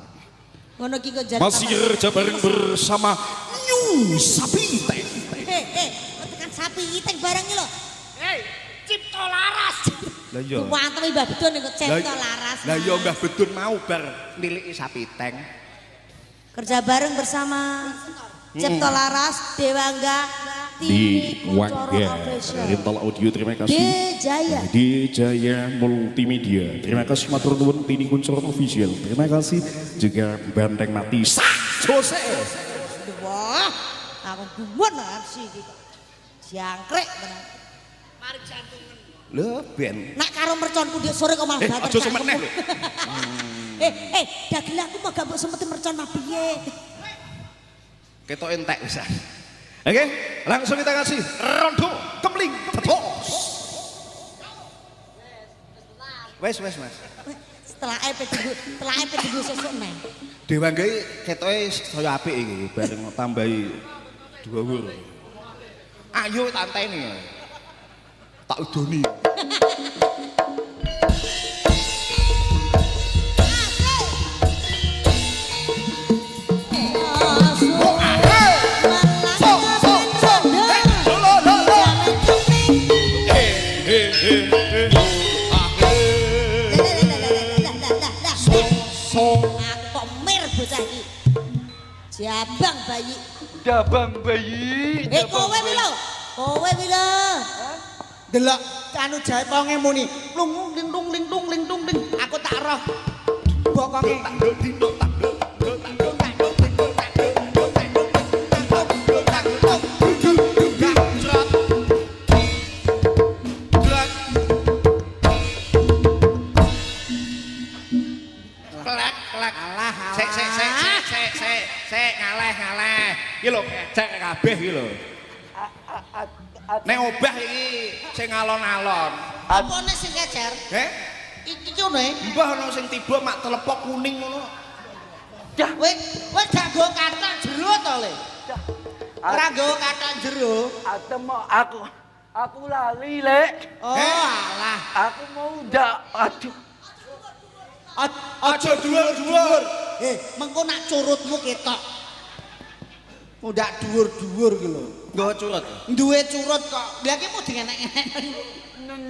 Ngono ki kok jan. Masih kerja bareng bersama New Sapi Teng. Eh, tekan sapi iteng barang iki lho. Hei, Cipto Laras. Lah iya. Kuwantemi Mbah Bedun kok Cipto Laras. Lah iya Mbah Bedun mau bar niliki sapi teng. Kerja bareng bersama Cipto Laras, Dewangga, Di Tini Kuncoro Wangga Official. Rental Audio, terima D kasih. Jaya. D Jaya Multimedia. Terima kasih matur nuwun Tini Kuncoro Official. Terima kasih juga Banteng Mati Sak Jose. Wah, aku gumun MC iki kok. Jangkrik tenan. Mari jantungan. Lho ben. Nak karo merconku ndek sore kok malah bater. Aja semeneh lho. Dagel aku mah gak mbok semeti mercon mah piye. Ketok entek wisan. Oke, langsung kita kasih rondo kempling dados. Wes wes Mas. Setelah EP tunggu sesuk neh. Dewangga iki ketoke saya apik iki bareng tambahi dhuwur. Ayo tanteni. Tak udoni. Aku kok mir bocah iki. Jabang bayi. Jabang bayi. Eh kowe wi lho. Kowe wi lho. Delok anu jaiponge muni. Lung ling tung ling tung ling tung ling. Aku tak roh. Bokonge. Klek klek. Alah, Sik sik sik sik sik sik sik ngaleh ngaleh. Iki lho kecek kabeh iki lho. Nek obah iki sing alon-alon. Apa nek sing kecer? Heh? Iki ki ngono e. Mbah ana sing tiba mak telepok kuning ngono. Kowe kowe gak nggo kathok jero to, Le? Ora nggo kathok jero. Atem aku lali, Lek. Oh, alah. Aku mau ndak aduh. Aja dhuwur-dhuwur. Eh, mengko nak curutmu ketok. Ndak dhuwur-dhuwur ki lho. Nggo curut. Duwe curut kok. Lah ki mudeng enek-enek.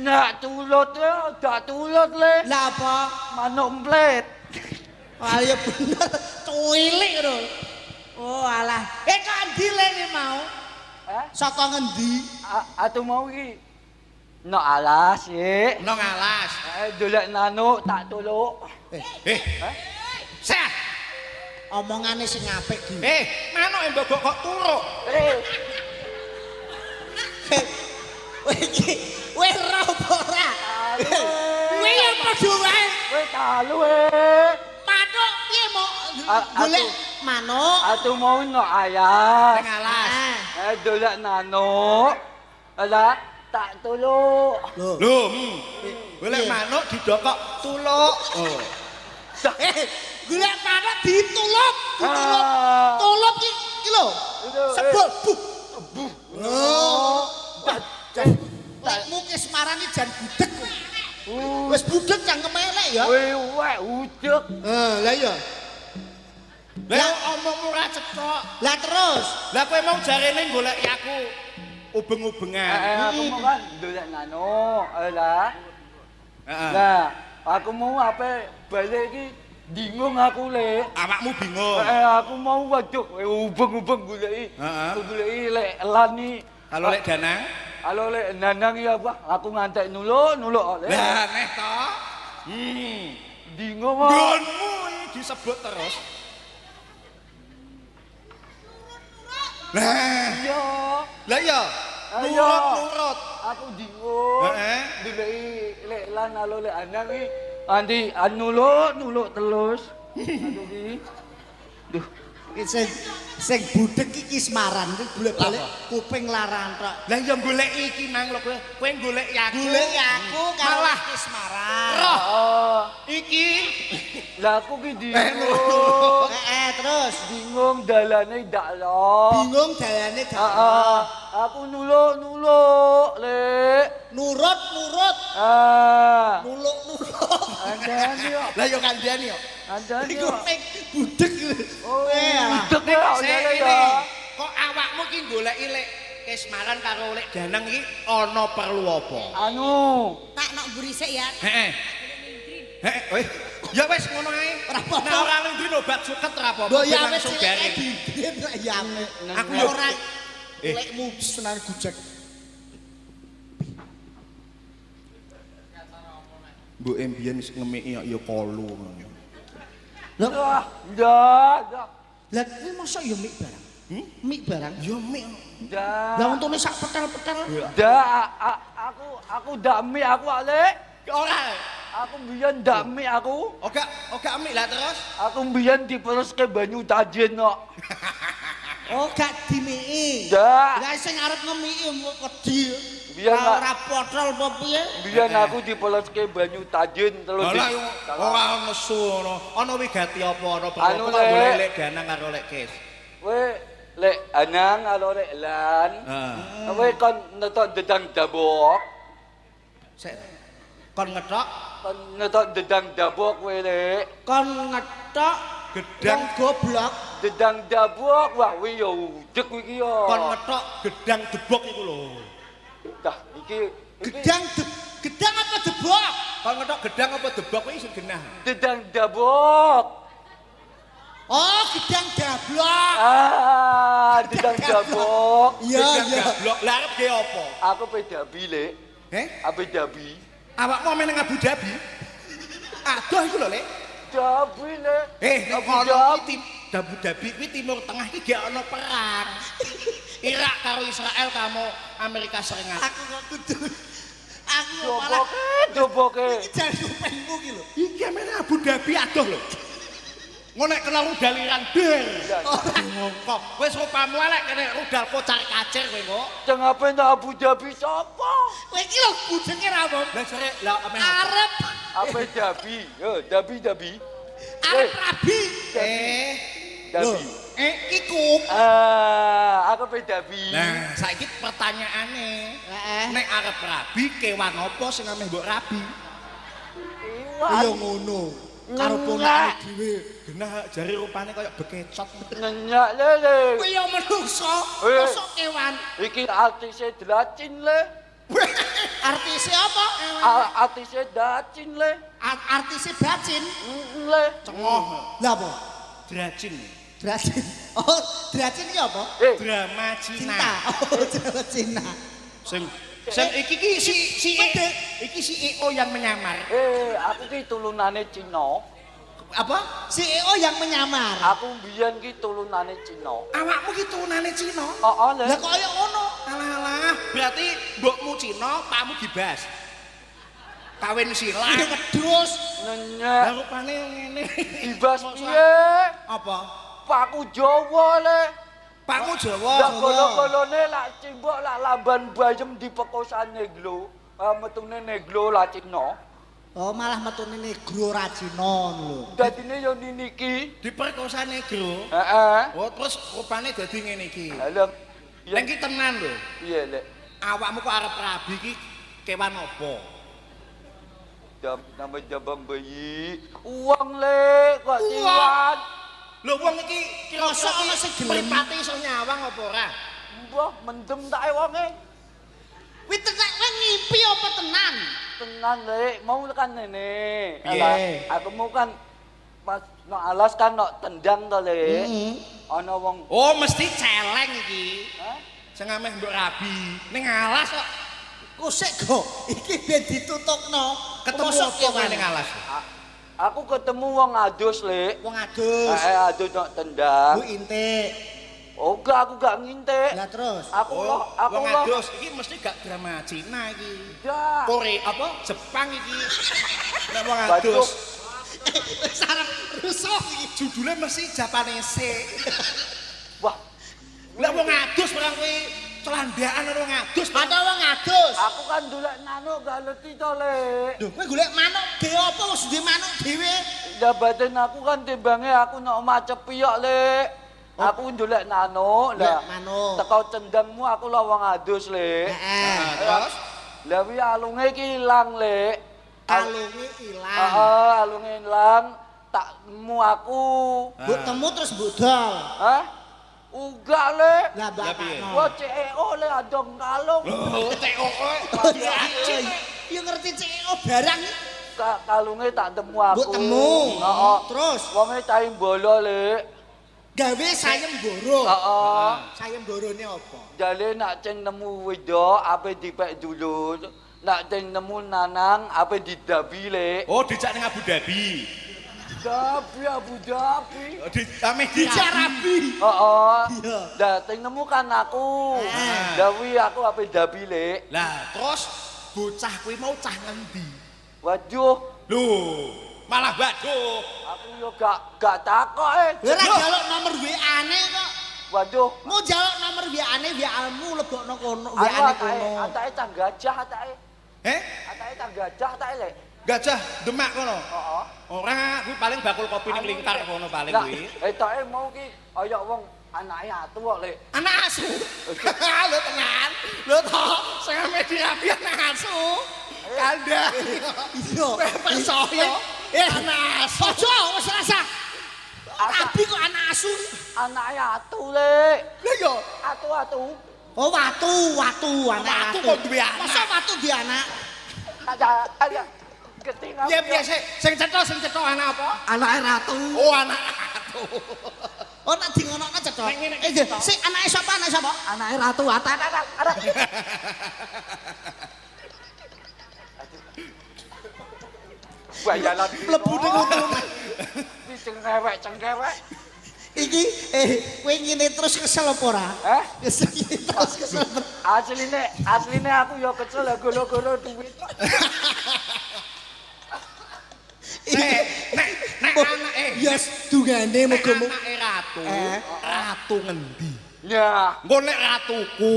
Ndak tulut, ndak tulut, Le. Lah apa? Manuk emplet. Wah, ya bener. Cuwilik lho. Oh, alah. Eh, kok endi le iki mau? Eh? Saka ngendi? Atu mau iki. Nok alas, sik. Nang alas. Dolek nanuk tak tuluk. Eh. Sah. Omongane sing apik ki. Eh, manuk mbok kok turuk. Eh, Kowe iki kowe ora apa ora? Kowe ya padha wae. kowe talu eh. Manuk piye mau golek manuk? Atu mau nok alas. Nang alas. Eh, dolek nanuk. Alah, tak tuluk. Lho. Lho, golek manuk didokok tuluk. Oh. Eh, golek manuk ditulup, ditulup. Ah. Tulup iki lho. Sebul buh. Buh. Oh. Lekmu kismaran iki jan budek. Wis budek cangkem elek ya. Kowe wek udek. Eh, lah iya. Lah omongmu ora cethok. Lah terus. Lah kowe mau jarene goleki aku ubeng-ubengan. Aku mau kan dolek nanuk. Alah. Heeh. Lah, aku mau ape balik iki bingung aku le. Awakmu bingung. Aku mau waduh ubeng-ubeng goleki. Heeh. Goleki lek elan iki. Kalau lek Danang? Halo lek Nanang ya apa? Aku ngantek nuluk-nuluk le. Lah aneh to. Bingung kok. Nggonmu iki disebut terus. Lah, Iya. lah iya. Ayo. Nurut-nurut. Aku bingung. Heeh. Goleki lek lan halo lek Anang iki Andi nuluk terus. Aduh iki. Duh, Sing sing budek iki Kismaran iki golek-golek kuping laran tok. Lah ya golek iki mang lho kowe. Kowe golek aku. Golek aku karo Malah. Kismaran. Roh oh, iki. lah aku ki bingung. Terus Bingung dalane ndak lho. bingung dalane gak. Heeh. Aku nuluk-nuluk, Lek. Nurut-nurut, Ah. nuluk-nuluk. Andani yo. Lah ya kandhani yo. Andani Iku yo. ping budek. Oh, alah. budek ya, Sik, ya, ini. ya. Kok awakmu ki goleki Lek Kismaran karo Lek Danang iki ana perlu apa? Anu, Tak nok mburi sik ya. Heeh. Heeh, weh. Ya wis ngono ae. Ora apa-apa. Nah ora lindri obat suket ora apa-apa. Mbok ya Ben wis langsung cilike garing. dindin ya apik. Aku yo ora lekmu senar gujek. Mbok mbiyen wis ngemiki ya kolu ngono. Lho, wah, ndak, ndak. lah kuwi mosok ya mik barang. Mik barang. Ya mik. Ndak. Lah untune sak petel-petel. Ndak, aku ndak mie aku, Lek. Ora. Aku mbiyen ndak mie aku. Oga mik lah terus. Aku mbiyen dipereske banyu tajen kok. Oh, gak dimiki. Ndak. Lah sing arep ngemiki wedi. Biyen Lah ora potol apa piye? Mbiyen aku dipereske banyu tajen terus. Lah yo ora nesu ngono. Ana wigati apa ana perlu Anu, kok Lek. golek Lek Danang karo Lek Kis. Kowe Lek Anang karo Lek Lan. Heeh. Kowe kon netok dedang dabok. Sik. Kon ngetok Kon netok dedang dabok kowe Lek. Kon ngetok Gedang. wong goblok. Dedang dabok wah kuwi yo udek kuwi iki yo. Kon ngetok gedang debok iku lho. Dah iki Gedang gedang apa debok? Kon ngetok gedang apa debok kuwi sing genah. Dedang dabok. Oh, gedang dablok. Ah, dedang dabok. Iya, Gedang iya. dablok. Lah arep ge apa? Aku pe dabi Lek. Heh? Ape dabi. Awakmu ame nang Abu Dhabi? Adoh iku lho, Lek. Dabi Lek. Nek Abu kono Dhabi. iki Abu Dhabi kuwi Timur Tengah iki gak ana perang. Irak karo Israel kamu Amerika Serikat. Aku kok kudu. Aku kok malah Doboke, doboke. iki jan kupingku iki lho. Iki ame nang Abu Dhabi adoh lho. Ngono nek kena rudal Iran ber. Ngongkok. Wis rupamu elek kena rudal kocar kacir kowe kok. Sing ape nang Abu Dhabi sapa? Kowe iki lho budeke ra apa. Lah jare lah ame apa? Arep Ape Dhabi? Yo, Dhabi Dhabi. arep rabi. Dhabi. Iki kup. Ah, aku pe Dhabi. Nah, saiki pertanyaane, Heeh. nek arep rabi kewan apa sing ameh mbok rabi? Iwan. Ya ngono. Karo ponakane dhewe. Genah jare rupane kaya bekecot. Nyenyak lele. Kowe ya menungso, Eh. mosok kewan. Iki artise dlacin le. Artise apa? Artise dacin le. Artise bacin. Le. Cengoh. Lah apa? Dracin. Dracin. Oh, dracin iki apa? Eh, Drama Cina. Cinta. Oh, drama Cina. Sing sing iki ki si si iki CEO yang menyamar. Aku ki tulunane Cina. Apa? CEO yang menyamar. Aku mbiyen ki tulunane Cina. Awakmu ki turunane Cina. Oh, le. Lah kok kaya ngono? Alah alah, berarti mbokmu Cina, pakmu gibas. Kawin silang. Iki wedhus. Nyenyak. Lah rupane ngene. Dibas piye? Apa? Pakku Jawa le. Pakmu Jawa. Lah kolo-kolone lak cimbok lak lamban bayem di pekosan neglo. Metune neglo lah Cina. Oh, malah metune negro ra Cina lho. Dadine yo niniki. Diperkosa negro. Heeh. Oh, terus rupane dadi ngene iki. Lha Ning iki tenan lho. piye lek? Awakmu kok arep rabi iki kewan apa? Jam nama jabang bayi. Uang le kok ciwan. Lho wong iki kira-kira Mosok ana sing gelem? mripate iso nyawang apa ora? Mbah mendem tak wonge. Kuwi tenan kowe ngimpi apa tenan? Tenan lek, mau kan ngene. Piye? Alah, aku mau kan pas no alas kan no tendang to le. Ana wong Oh, mesti celeng iki. Hah? Sing ameh mbok rabi. Ning alas kok Kosek go, iki ben ditutupno. ketemu Mosok apa kewan? ning alas? Aku ketemu wong adus le. Wong adus. Adus no tendang. Bu Intik. Oh, enggak, aku gak ngintik. Lah terus. Aku loh, aku wong loh. adus iki mesti gak drama Cina iki. Enggak. Korea apa? Jepang iki. Nek wong Waduh. adus Wis arep rusuh iki. judulnya mesti Japanese. Wah, Lah wong adus barang kuwi celandaan wong adus. Padahal wong adus. aku kan golek manuk gak ngerti to, Lek. Lho, kowe golek manuk dhewe apa wis duwe manuk dhewe? Ya batin aku kan timbange aku nok macet piyok, Lek. Aku golek manuk, lah. Golek manuk. Teko cendengmu aku lho wong adus, Lek. Heeh. Nah, terus Lah wi alunge iki ilang, Lek. Kalunge ilang. Heeh, alunge ilang. Tak temu aku. Mbok temu terus mbok dol. Hah? Uga, Lek. Lah mbak Lah, piye? Wah, CEO le adong kalung. lho TOO. Ya ngerti CEO barang. Kalunge tak temu aku. Mbok temu. Heeh. Terus Wonge cahe bolo, Lek. gawe sayembara. Heeh. Sayembarane apa? Jale nak ceng nemu wedok ape dipek dulur, nak ceng nemu nanang ape didabi, Lek. Oh, dijak ning Abu Dhabi. Dabi Abu Dhabi. Oh, di ameh Dicarabi. Heeh. Iya. Lah ceng nemu kan aku. Lah wi aku ape dabi, Lek. Lah, terus bocah kuwi mau cah ngendi? Waduh, Lho, malah waduh. aku yo gak takok eh. Ora jaluk nomor WA-ne kok. Waduh. Mau jaluk nomor WA-ne, WA-mu lebokno kono, Anu WA-ne atake, kono. atake cah gajah atake. Eh? Atake cah gajah atake, Lek. Gajah Demak kono. Heeh. Ora, kuwi paling bakul kopi ning Lingkar kono paling Lah, kuwi. etoke mau ki kaya wong anake atu kok, Lek. Anak asu. Lho tenan. Lho to, sing ame dirabi anak asu. Kandha. Iya. Percaya. Eh, Anak asu. Ojo wis rasa. Rabi kok anak asu. Anake atu, Lek. Lho yo, Atu-atu. Oh, watu, watu, anak Watu kok duwe anak. Masa watu duwe anak? Ada ada keting aku. piye piye sik sing cetha anak apa? Anake ratu. Oh, anak atu. Oh, nak di ngonokno cetha. Nek ngene, Eh, sik anake sapa? Anake sapa? Anake ratu atak. Bayalan Mlebu ning untune. Iki cengewek, cengewek. Iki kowe ngene terus kesel apa ora? Eh? Kesel ngene terus kesel. Asline aku ya kesel lah golo-golo duit. Nek nek nek anake Yes, dungane nek muga-muga. anake ratu, Eh. ratu ngendi? Ya, Engko nek ratuku.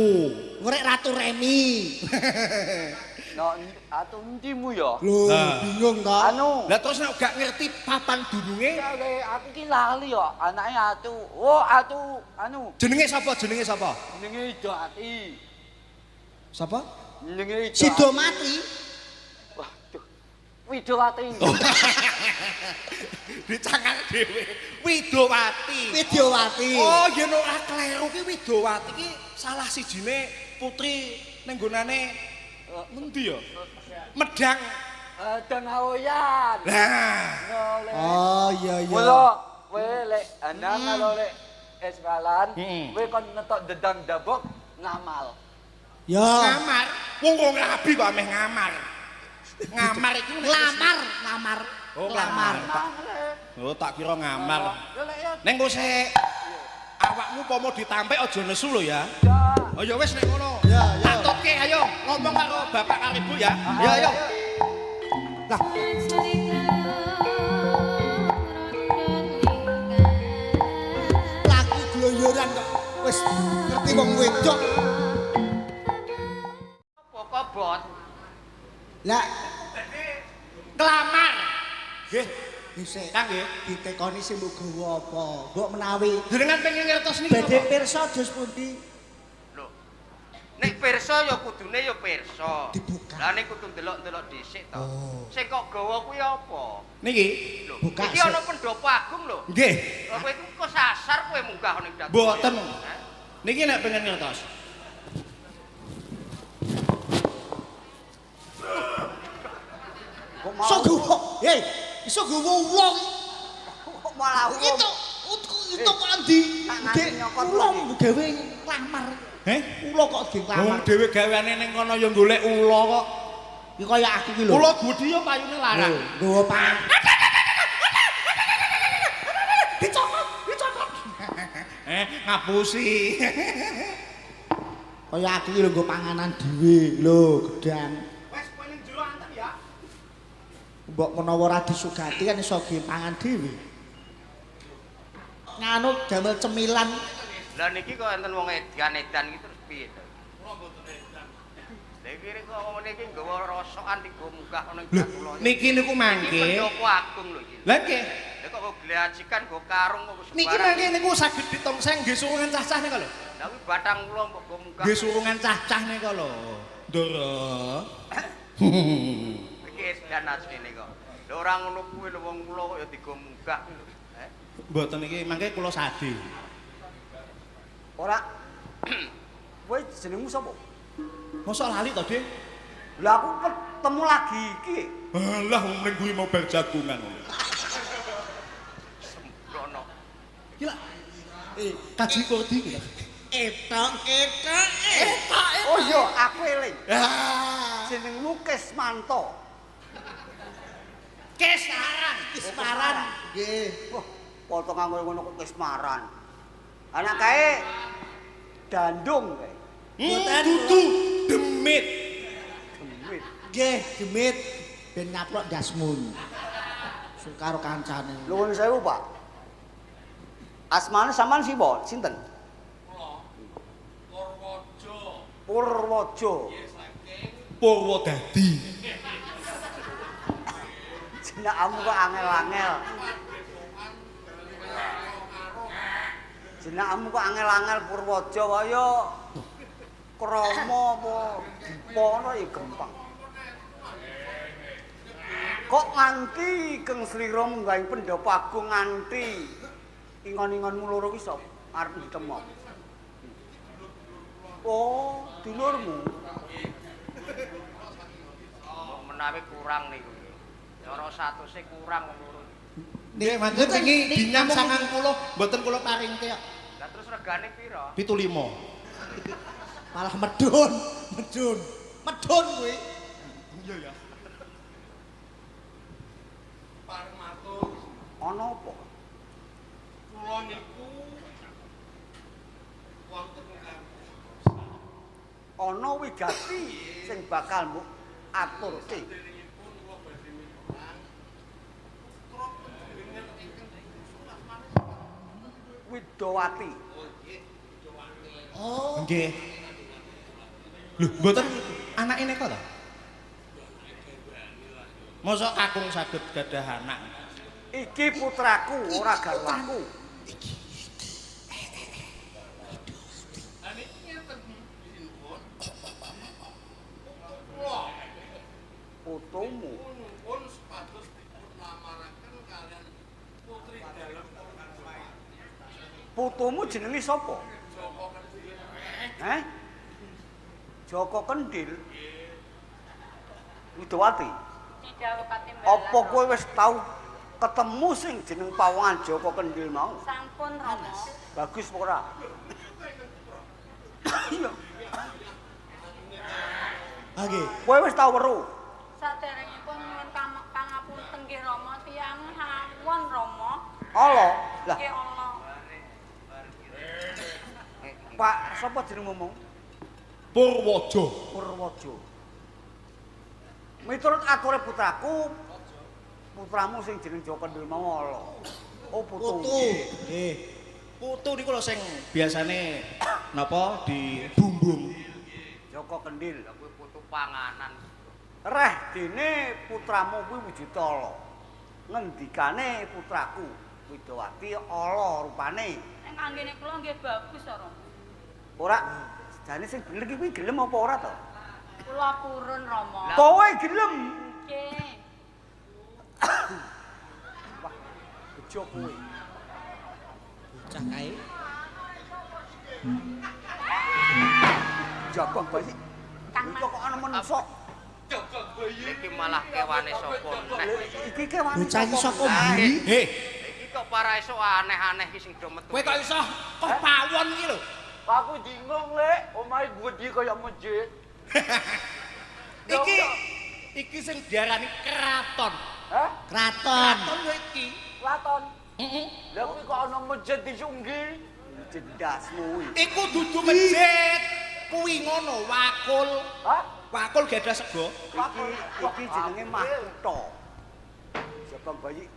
Ngorek Ratu Remi. no atu ndimu ya. Lho, Nah. bingung to. Anu, Lah terus nek gak ngerti papan dununge ya, Le, aku ki lali ya, anake atu. Oh, atu anu jenenge sapa? Jenenge sapa? jenenge Idowati. Sapa? Jenenge Idowati. Sido mati. Waduh. Widowati. Dicangal dhewe. Widowati. Widyawati. Oh, yen ora kleru ki Widowati ki salah sijine putri ning nggonane ngendi ya? Medang. Dengaoyan. Lah, No, Le. Oh, iya iya. Mula kowe lek ana kalau lek eswalan, Mm. kowe kon ngetok dedang dabok ngamal. Ya. ngamar. Wong wong rabi kok ameh ngamar. Ngamar iku nek wis- Lamar, lamar. Oh, lamar. lamar. Oh, tak kira ngamar. Ya lek ya. Neng kok sik awakmu pomo ditampek aja nesu lho ya. Ya. Oh ya wis nek ngono. Ya, ya. Tatutke ayo ngomong karo bapak karo ibu ya. Ya ayo. Lah, laku gloyoran kok wis ngerti wong wedok. Pokok bot. Lah, Kelamar. Nggih, dhisik Kang nggih. ditekoni sing mbok gawa apa? Mbok menawi Jenengan pengen ngertos niki. badhe napa? pirsa jos pundi? Lho. Nek pirsa ya kudune ya pirsa. Dibuka. Lah nek kudu ndelok-ndelok dhisik to. Oh. Sing kok gawa kuwi apa? Niki. Lho, Buka iki sik. ana pendopo agung lho. Nggih. Lha kowe iku kok sasar kowe munggah ning dapur. Mboten. Hah? Niki nek pengen ngertos. Iso gawa. Hei, iso gawa wong. Kok malah wong. Itu itu kok endi? Tak nganti nyokot Ula lagi. gawe nglamar. Heh? Ula kok ge Wong nglamar. dhewe gaweane ning kono ya golek ula kok. Iki kaya aku ki lho. Ula gedhi ya payune larang. Nggawa pang. Dicokot, dicokot. Ngapusi. Kaya aku iki lho nggo panganan dhewe lho, gedang. Wes kowe ning jero antem ya. Mbok menawa ora disugati kan iso ge pangan dhewe. Nganu damel cemilan. Lah niki kok enten wong edan-edan iki terus piye to? Kula mboten edan. Lah iki kok ngene iki nggawa rosokan digo munggah ana ing kula. Niki niku mangke. Pendopo agung lho iki. Lah nggih. Lah kok glajikan nggo karung kok sembarang. Niki mangke niku saged ditongseng nggih surungan cah-cah nika lho. Lah kuwi batang kula mbok go munggah. Nggih surungan cah-cah nika lho. Ndara. Iki edan asline kok. Lah ora ngono kuwi lho wong kula kok ya digo munggah lho. Eh? Mboten iki mangke kula sade. Ora. Kowe jenengmu sapa? Mosok lali to, Dik? Lah aku ketemu lagi iki. Alah wong ning kuwi mau bar jagungan. Sembrono. Iki lak kaji kurdi iki. Etok etok etok. Oh iya, aku eling. Ah. Jenengmu Kismanto. Kesaran. Kismaran. Nggih. Wah, potongan koyo ngono kok Kismaran. Anak kae dandung kae. Mboten. Dudu demit. Demit. Nggih, demit ben nyaplok ndasmu. Karo kancane. Nuwun sewu, Pak. Asmane sampean sapa? Sinten? Kula Purwojo. Purwojo. Purwodadi. Jenengmu kok angel-angel. Jenengmu kok angel-angel Purwojo kaya krama apa dipa ngono ya gampang. Kok nganti Keng Slira munggahi Pendopo Agung nganti ingon-ingonmu loro ki sapa arep ditemok. Oh, dulurmu. Mbok menawi kurang niku. Cara 100-e kurang wong loro. Nggih, mantun wingi dinyam 90, mboten kula paringke kok. Lah terus regane pira? 75. Malah medun, medun. Medun kuwi. Iya ya. Pareng matur. Ana apa? Kula niku wonten ana wigati sing bakal mbok aturke. saderengipun kula badhe miturang putra panjenengan ingkang dipun asmane Widowati. Oh nggih, Widowati. Oh. Nggih. Lho, mboten anake neka ta? Mosok kakung saged gadah anak. Iki putraku, ora garwaku. Lah niki ngeten dipun. Kula Putumu. nyuwun supados dipun lamaraken kalian putri dalem Putumu jenenge sapa? Joko Kendil. Heh? Joko Kendil. Widowati. Apa kowe wis tau ketemu sing jeneng pawongan Joko Kendil mau? Sampun, Rama. Bagus apa ora? Iya. Ha nggih. Kowe wis tau weruh? Saderengipun nyuwun pangapunten nggih Rama, tiyang hawon Rama. Ala. Lah, Nggih Allah. Pak, sapa jenengmu mong? Purwojo. Purwojo. Miturut ature putraku, putramu sing jeneng Joko Kendil mau ala. Oh, putu. Putu. Nggih. Putu niku lho sing biasane napa di bumbung. Joko Kendil. Lah kuwi putu panganan. Reh dene putramu kuwi wujud ala. Ngendikane putraku Widowati ala rupane. Nek anggene kula nggih bagus to, Rama. Ora, jane sing bener iki kuwi gelem apa ora to? Kula purun, Rama. Kowe gelem. Nggih. Wah, bejo kowe. Bocah kae. Jagong bayi. Kang Iki kok ana menungso. Iki malah kewane sapa neh. Iki kewane. Bocah iki saka mburi. Heh, Iki kok para esuk aneh-aneh iki sing do metu. kowe kok iso kok pawon iki lho. Aku bingung, Lek. Omahe gedhi kaya masjid. Iki iki sing diarani keraton. Hah? Kraton. Keraton yo iki. Kraton. Heeh. Lah kuwi kok ana masjid disunggi. Masjid ndasmu kuwi. Iku dudu masjid. Kuwi ngono wakul. Hah? Wakul gak ada sego. Iki jenenge mahkota. Joko bayi.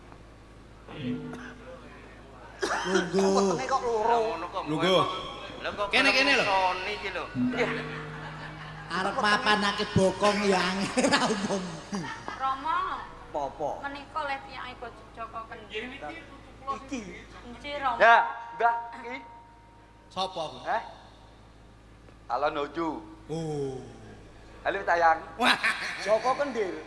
Lungguh. Wetenge kok loro. Lungguh. Kene-kene lho. Sony iki lho. Arep mapanake bokong ya angel ra umum. Rama. Apa? Menika leh tiyang iku Joko Kendil. Iki. Nggih Rama. Ya, Mbah iki. Sapa aku? Eh? Alon Oju. Oh. Halo tayang. Wah, Joko Kendil.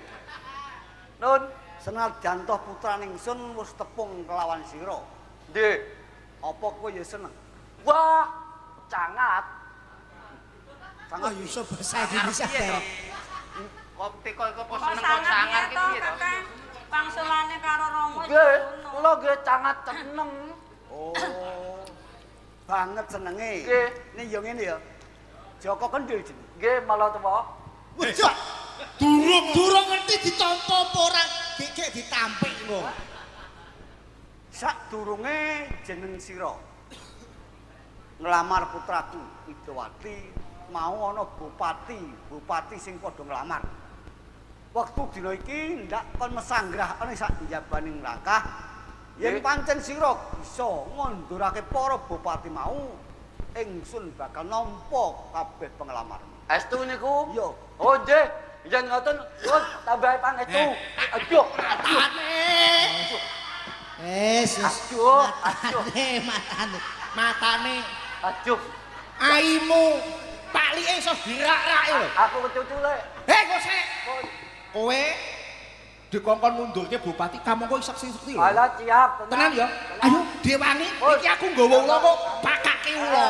Nun. Senajan toh putrane ingsun wis tepung kelawan sira. Nggih. Apa kowe ya seneng? Wah, cangat. Wah, iso bahasa Indonesia bareng. Kok teko iku apa Kok seneng kok sangat sangar piye ki to, piye to? Kakang? Pangsulane karo Rama Nggih, kula nggih cangat seneng. Oh. Banget senenge. Nggih. Ning yo ngene ya. Joko Kendil jenenge. Nggih, malah tuwa. Wah, durung ngerti ditampa apa ora, gek ditampik kok. Sadurunge jeneng sira nglamar putraku Widowati mau ana bupati, bupati sing padha nglamar. Wektu dina iki ndak kon mesanggrah ana sak njabaning langkah yen pancen sira bisa ngundurake para bupati mau ingsun bakal nampa kabeh penglamarmu. Estu niku? Iya. Oh nggih, yen ngoten pun tambahi pangestu. Aduh, aduh. Wis, wis. Aduh, aduh. Matane, matane. Matane Aduh, aimu palike iso dirak-rake lho. aku kecucu lek. Hei, kok sik. Kowe dikongkon ngundurke bupati kamangka iso sekti lho. Alah siap Tenan ya. Ayo dewangi iki aku nggawa ula kok pakake ula.